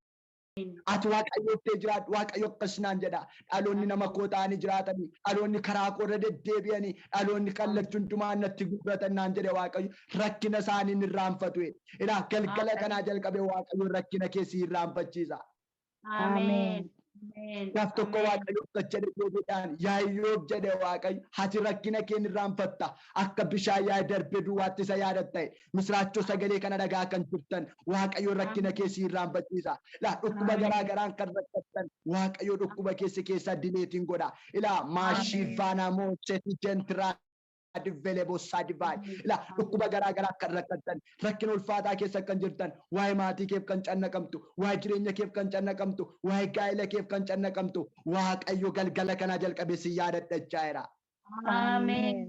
Ati Waaqayyoof ta'ee jiraadhu, Waaqayyo akkas naan jedha. Dhaloonni nama koo ta'anii jiraatanii, dhaloonni karaa koo irra deddeebi'anii, dhaloonni kallachuu hundumaan natti gurguratan naan jedhe Waaqayyo, rakkina isaanii hin irraanfatu. Ilaa, galgala kanaa jalqabee Waaqayyo rakkina kee si irraanfachiisa. Ameen. Ameen. Ameen. Gaaf tokko Ameen. Waaqayyo akkas jedhe Iyyoobiidhaan, yaa Iyyoob jedhe Waaqayyo, ati rakkina kee hin irraanfatta, akka bishaan yaa'e darbee duwwaatti isa yaadatta. Misiraachoo sagalee kana dhagaa kan jirtan Waaqayyo rakkina kee si irraanfachiisa. Ilaa, dhukkuba garaa garaan kan rakkattan Waaqayyo dhukkuba keessa keessaa dileetiin godha. Ilaa, maashii vaanaa mooseeti jentiraa divelebo sadivaay. Ilaa, dhukkuba garaa garaa kan rakkattan, rakkina ulfaataa keessa kan jirtan, waa'ee maatii keef kan cannaqamtu, waa'ee jireenya keef kan cannaqamtu, waa'ee gaa'ela keef kan cannaqamtu, Waaqayyo galgala kanaa jalqabee si yaadadhachaa jira. Ameen.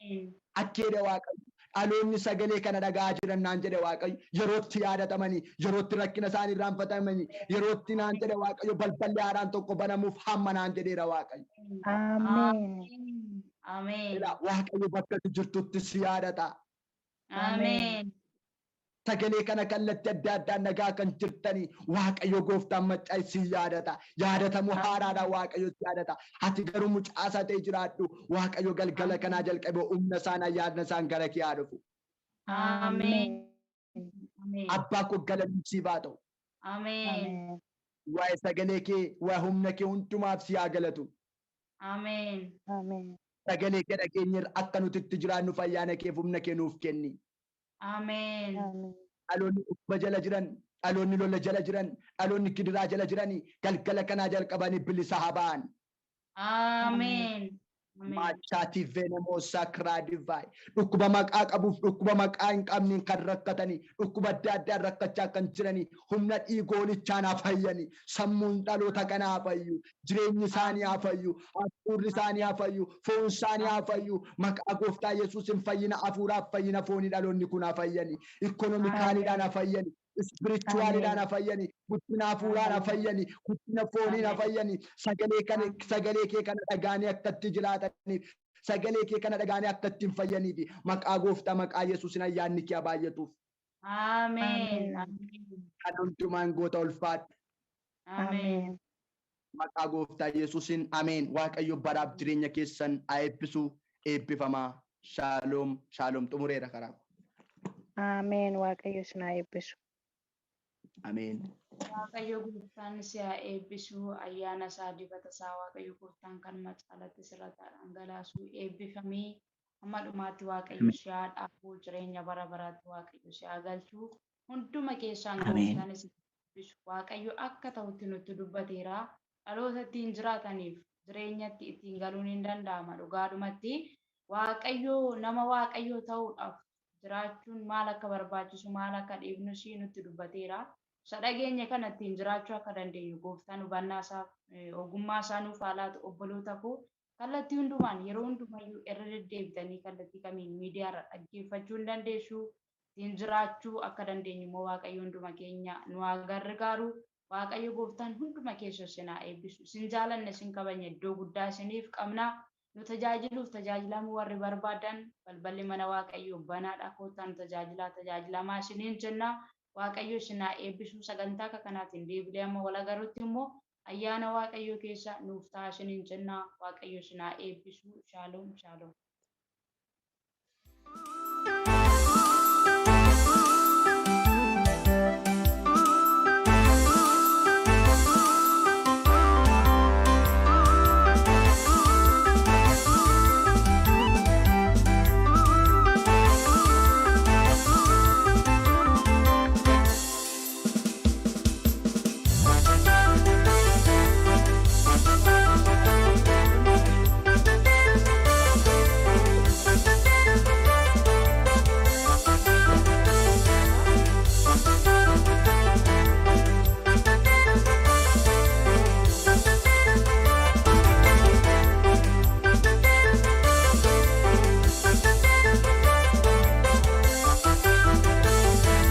Ameen. Akkeedha Waaqayyo. Dhaloonni sagalee kana dhagaa jiran naan jedhe Waaqayyo, yerootti yaadatamanii, yerootti rakkina isaanii irraanfatamanii, yerootti naan jedhe Waaqayyo balballi haaraan tokko banamuuf hamma naan jedheera Waaqayyo. Ameen. Ameen. Ilaa, Waaqayyo bakka ati jirtutti si yaadata. Ameen. Sagalee kana kallattii adda addaan nagaa kan jirtanii Waaqayyo gooftaan maccaa si yaadata. Yaadatamuu haaraadhaan Waaqayyo si yaadata. Ati garuu mucaa isaa ta'ee jiraadhu. Waaqayyo galgala kanaa jalqabee humna isaan ayyaana isaan gara kee haa dhufu. Ameen. Ameen. Abbaa koo galanni siif haa ta'u. Ameen. Ameen. Waa'ee sagalee kee, waa'ee humna kee hundumaaf si haa galatu. Ameen. Ameen. Sagalee kee dhageenyerra akka nuti itti jiraannu ayyaana keef humna kee nuuf kenni. Ameen. Ameen. Dhaloonni dhukkuba jala jiran, dhaloonni lola jala jiran, dhaloonni gidiraa jala jiranii galgala kanaa jalqabanii bilisa haa ba'an. Ameen. Ameen. Maachaatii venemoo sakraadivaay. Dhukkuba maqaa qabuuf dhukkuba maqaa hin qabneen kan rakkatanii, dhukkuba adda addaan rakkachaa kan jiranii, humna dhiigoolichaan haa fayyanii, sammuun dhaloota kanaa haa fayyu, jireenyi isaanii haa fayyu, hafuurri isaanii haa fayyu, foon isaanii haa fayyu, maqaa gooftaa Yesuusin fayyina hafuuraaf fayyina foonii dhaloonni kun haa fayyanii, ikoonomikaaliidhaan haa fayyanii, spirituwaaliidhaan haa fayyanii, guddina hafuuraan haa fayyanii, guddina fooniin haa fayyanii, sagalee kana, sagalee kee kana dhagaanii akka itti jiraataniif, sagalee kee kana dhagaanii akka ittiin fayyaniif maqaa gooftaa maqaa Yesuusin ayyaanni kee haa baay'atuuf. Ameen. Ameen. Kan hundumaan goota ulfaadhu. Ameen. Maqaa gooftaa Yesuusin ameen. Waaqayyo baraaf jireenya keessan haa eebbisu. Eebbifamaa. Shaaloom, shaaloom. Xumureera karaa. Ameen. Waaqayyo isin haa eebbisu. Ameen. Waaqayyo gooftaan si haa eebbisu, ayyaana isaa, dibata isaa Waaqayyo gooftaan kan macaalatti sirratti haa dhangalaasu. Eebbifamii hamma dhumaatti Waaqayyo si haa dhaabu, jireenya bara baraatti Waaqayyo si haa galchu. Hunduma keessaan Ameen. gooftaan isin eebbisu. Waaqayyo akka ta'utti nutti dubbateera. Dhaloota ittiin jiraataniif jireenyatti ittiin galuun hin danda'ama dhugaadhumatti. Waaqayyo nama Waaqayyo ta'uudhaaf jiraachuun maal akka barbaachisu, maal akka dhiibnus nutti dubbateera. Isa dhageenya kana ittiin jiraachuu akka dandeenyu gooftaan hubannaa isaa, ogummaa isaa nuuf haa laatu. Obboloota koo, kallattii hundumaan yeroo hundumayyuu irra deddeebitanii kallattii kamiin miidiyaarra dhaggeeffachuu hin dandeessu. Ittiin jiraachuu akka dandeenyu immoo Waaqayyo hunduma keenya nu haa gargaaru. Waaqayyo gooftaan hunduma keessa isin haa eebbisu. Isin jaalanna, isin kabajna, iddoo guddaa isiniif qabna. Nu tajaajiluuf tajaajilamuu warri barbaadan balballi mana Waaqayyoo banaadha. Koottaa nu tajaajilaa, tajaajilamaa isiniin jenna. Waaqayyo isin haa eebbisu. Sagantaa akka kanaatiin deebilee amma wal agarutti immoo ayyaana Waaqayyoo keessa nuuf ta'a isiniin jenna. Waaqayyo isin haa eebbisu. Shaaloom shaaloom.